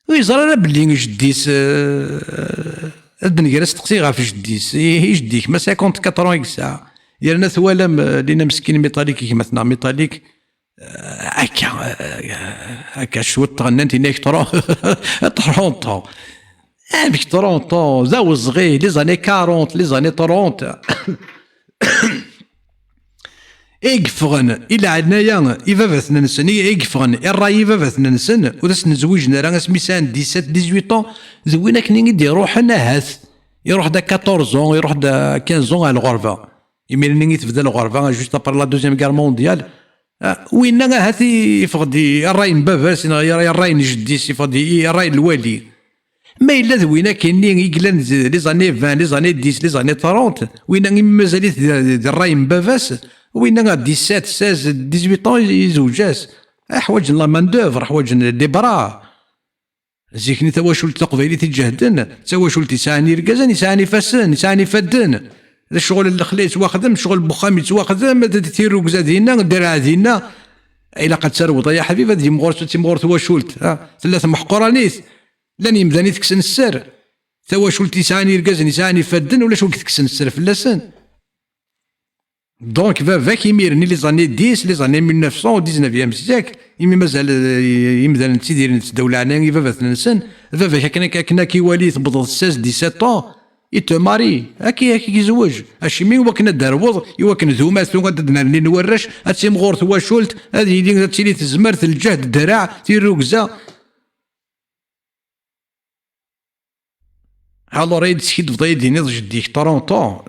Ur yeẓri ara belli jeddi-s, eh, ad d-nger asteqsi ɣef jeddi-s. I, i jeddi-k, ma cinquante-quatre ans i yesɛa, yerna twalam, eh, lina meskin Mitalik, gma-tneɣ Mitalik, eh, akka, eh, akka cwiṭ tɣennant, yenna-k trente, trente ans. Amek trente ans? D awezɣi, les années quarante, les années trente. I yeffɣen, i leɛnaya i baba-tsen-nsen, i, i yeffɣen i ṛṛay i baba-tsen-nsen, ur asen-zwiǧen ara asmi sɛan dix-sept, dix-huit ans, d win akken i d-iṛuḥen ahat. Iṛuḥ-d à quatorze ans, iṛuḥ-d à quinze ans ɣer lɣerba. Imir-nni i tebda lɣerba, juste après la Deuxième Guerre mondiale. Ah, winna ahat i-, yeffeɣ-d i ṛṛay n baba-s, neɣ i ṛṛay n jeddi-s, yeffeɣ-d i, i ṛṛay n lwali. Ma yella d win akkenni i yellan d les années vingt, les années dix, les années trente, winna imi mazal-it di, di, di ṛṛay n baba-s, winna à dix-sept, seize, dix-huit ans i, i yezweǧ-as. Ah, ḥwaǧen la main d'œuvre, ḥwaǧen des bras. Zik-nni tawacult taqbaylit iǧehden, d tawacult yesɛan irgazen, yesɛan ifassen, yesɛan ifadden. D ccɣel n lexla yettwaxdem, ccɣel n wexxam yettwaxdem, d, d tirrugza dinna, ddreɛ dinna. Ilaq ad tarweḍ, ay aḥbib, ad yimɣur, ad timɣur twacult, ha? Tella temḥeqranit. Llan yemdanen i tekksen sser. Tawacult yesɛan irgazen, yesɛan ifadden, ulac wi itekksen sser fell-asen. Donc, baba-k imir-nni, les années dix, les années mille neuf cents, au dix-neuvième siècle, imi mazal, euh, imdanen ttidiren s ddaw leɛnaya i baba-tsen-nsen, baba-k akken, akken ad k-iwali tewwḍeḍ seize, dix-sept ans, i te marie, ad k-, ad k-izweǧ. Acimi? I wakken ad d-terwuḍ, i wakken d umatu ad d-nernin warrac, ad timɣur twacult, ad yili, ad tili tezmert, lǧehd, ddreɛ, tirrugza. Alors, ay d-teskiddbeḍ, ay d-tiniḍ jeddi-k trente ans,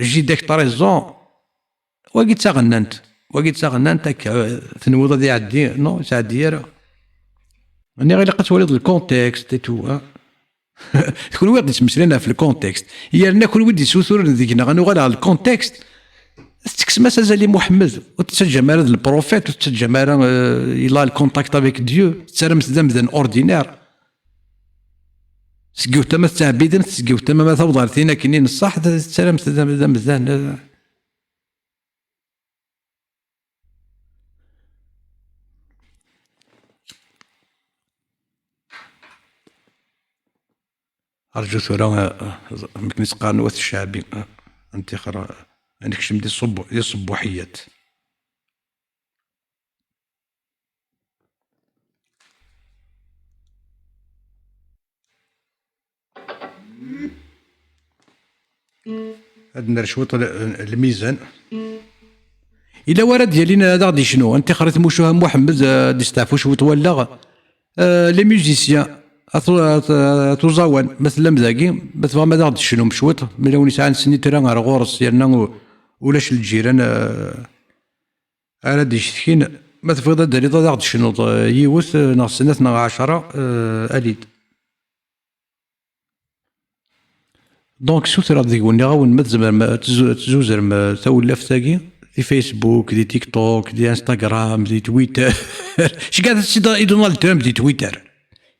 jida-k treize ans, wagi d taɣennant, wagi d taɣennant akka, tenwiḍ ad iɛeddi? Non, ur yettɛeddi ara. Nniɣ ilaq ad twaliḍ le contexte et tout, hein. D kunwi i ɣ-d-yettmeslayen ɣef le contexte. Yerna kunwi d-yessuturen deg-neɣ ad nuɣal ɣer le contexte, tetteksem-as azal i Muḥemmed, ur tettaǧǧam ara d le prophète, ur tettaǧǧam ara, euh, il a le contact avec Dieu, tettarram-t d amdan ordinaire. Seg yiwet tama tettɛebbidem-t, seg yiwet tama ma tawḍ ɣer tin akkenni n ṣṣeḥ, tettarram-t d am-, d amdan, euh. Rǧu tura, eh, eh, akken i s-qqaren wat Ccaɛbi, eh, ad nṭixer, eh, ad nekcem di ṣubbu-, di ṣubbuḥiyat. Ad nerr cwiṭ l-, lmizan. Yella wara d-yalin ad aɣ-d-icnu, ad nṭixer i tmucuha n Muḥemmed, eh, ad d-isteɛfu cwiṭ wallaɣ. Eh, les musiciens, at, at, at uẓawan, ma tellam dagi, ma tebɣam ad aɣ-d-tecnum cwiṭ, ma yella win yesɛan snitra ar ɣur-s, yerna u-, ulac lǧiran, eh, ara d-icetkin, ma tebɣiḍ ad d-taliḍ ad aɣ-d-tecnuḍ, eh, yiwet, eh, neɣ snat neɣ ɛecra, eh, ali-d. Donc, sutreɣ deg-wen, nniɣ-awen, ma tzemrem ad tzu-, ad tzuzrem, eh, tawlaft-agi, di Facebook, di TikTok, di Instagram, di Twitter. Ceggat i Donald Trump di Twitter.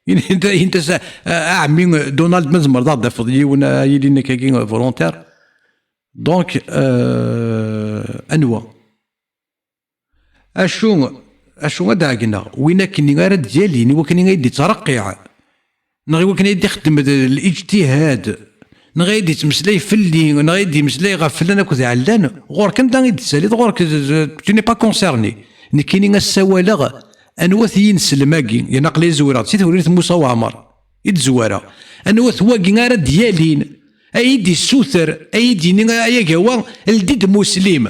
Inta, inta sa, a, a ɛemmi Donald, ma tzemreḍ ad aɣ-d-tafeḍ yiwen, a, yili nekkagi volontaire. Donc, euh, anwa? Acu, acu ad d-ɛeggneɣ? Win akkenni ara d-yalin, i wakken ay d-yettreqqiɛ, neɣ i wakken ay d-ixeddem d, d lijtihad, neɣ ay d-yettmeslay fell-i, neɣ ay d-yemeslay ɣef flan akked ɛellan, ɣur-k anda i d-tessaliḍ, ɣur-k, tu n'es pas concerné. Nekkini a ssawaleɣ, anwa-t yinselm-agi, yerna aql-i zewreɣ-d si Tewrirt Musa Waɛmer i d-zwareɣ. Anwa-t wagi ara d-yalin, ay d-issuter, ay d-yini, ay agawa, ldi-d Muslim.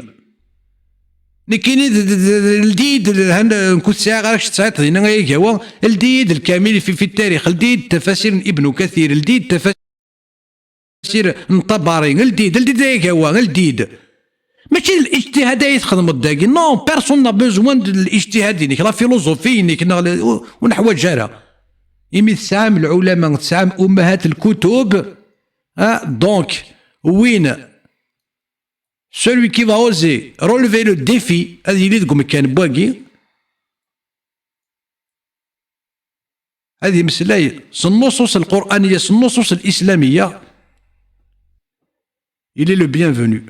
Nekkini d, d, d, d, ldi-d, han, nku tesɛiɣ ara k-tesɛiḍ dinna, ay agawa, ldi-d lkamil fi, fi tarix, ldi-d tafasir n Ibn Kathir, ldi-d tafasir n Tabari, ldi-d, ldi-d ay agawa, ldi-d. Mačči d lijtihad ay txedmeḍ dagi. Non, personne n'a besoin de lijtihad-inek, la philosophie-inek, neɣ la- ur ur neḥwaǧ ara. Imi tesɛam lɛulama, tesɛam ummahat lkutub, ah, donc, win, celui qui va oser relever le défi, ad yili deg umkan n wagi, ad yemmeslay s nnuṣuṣ lquraniya, s nnuṣuṣ lislamiya, il est le bienvenu.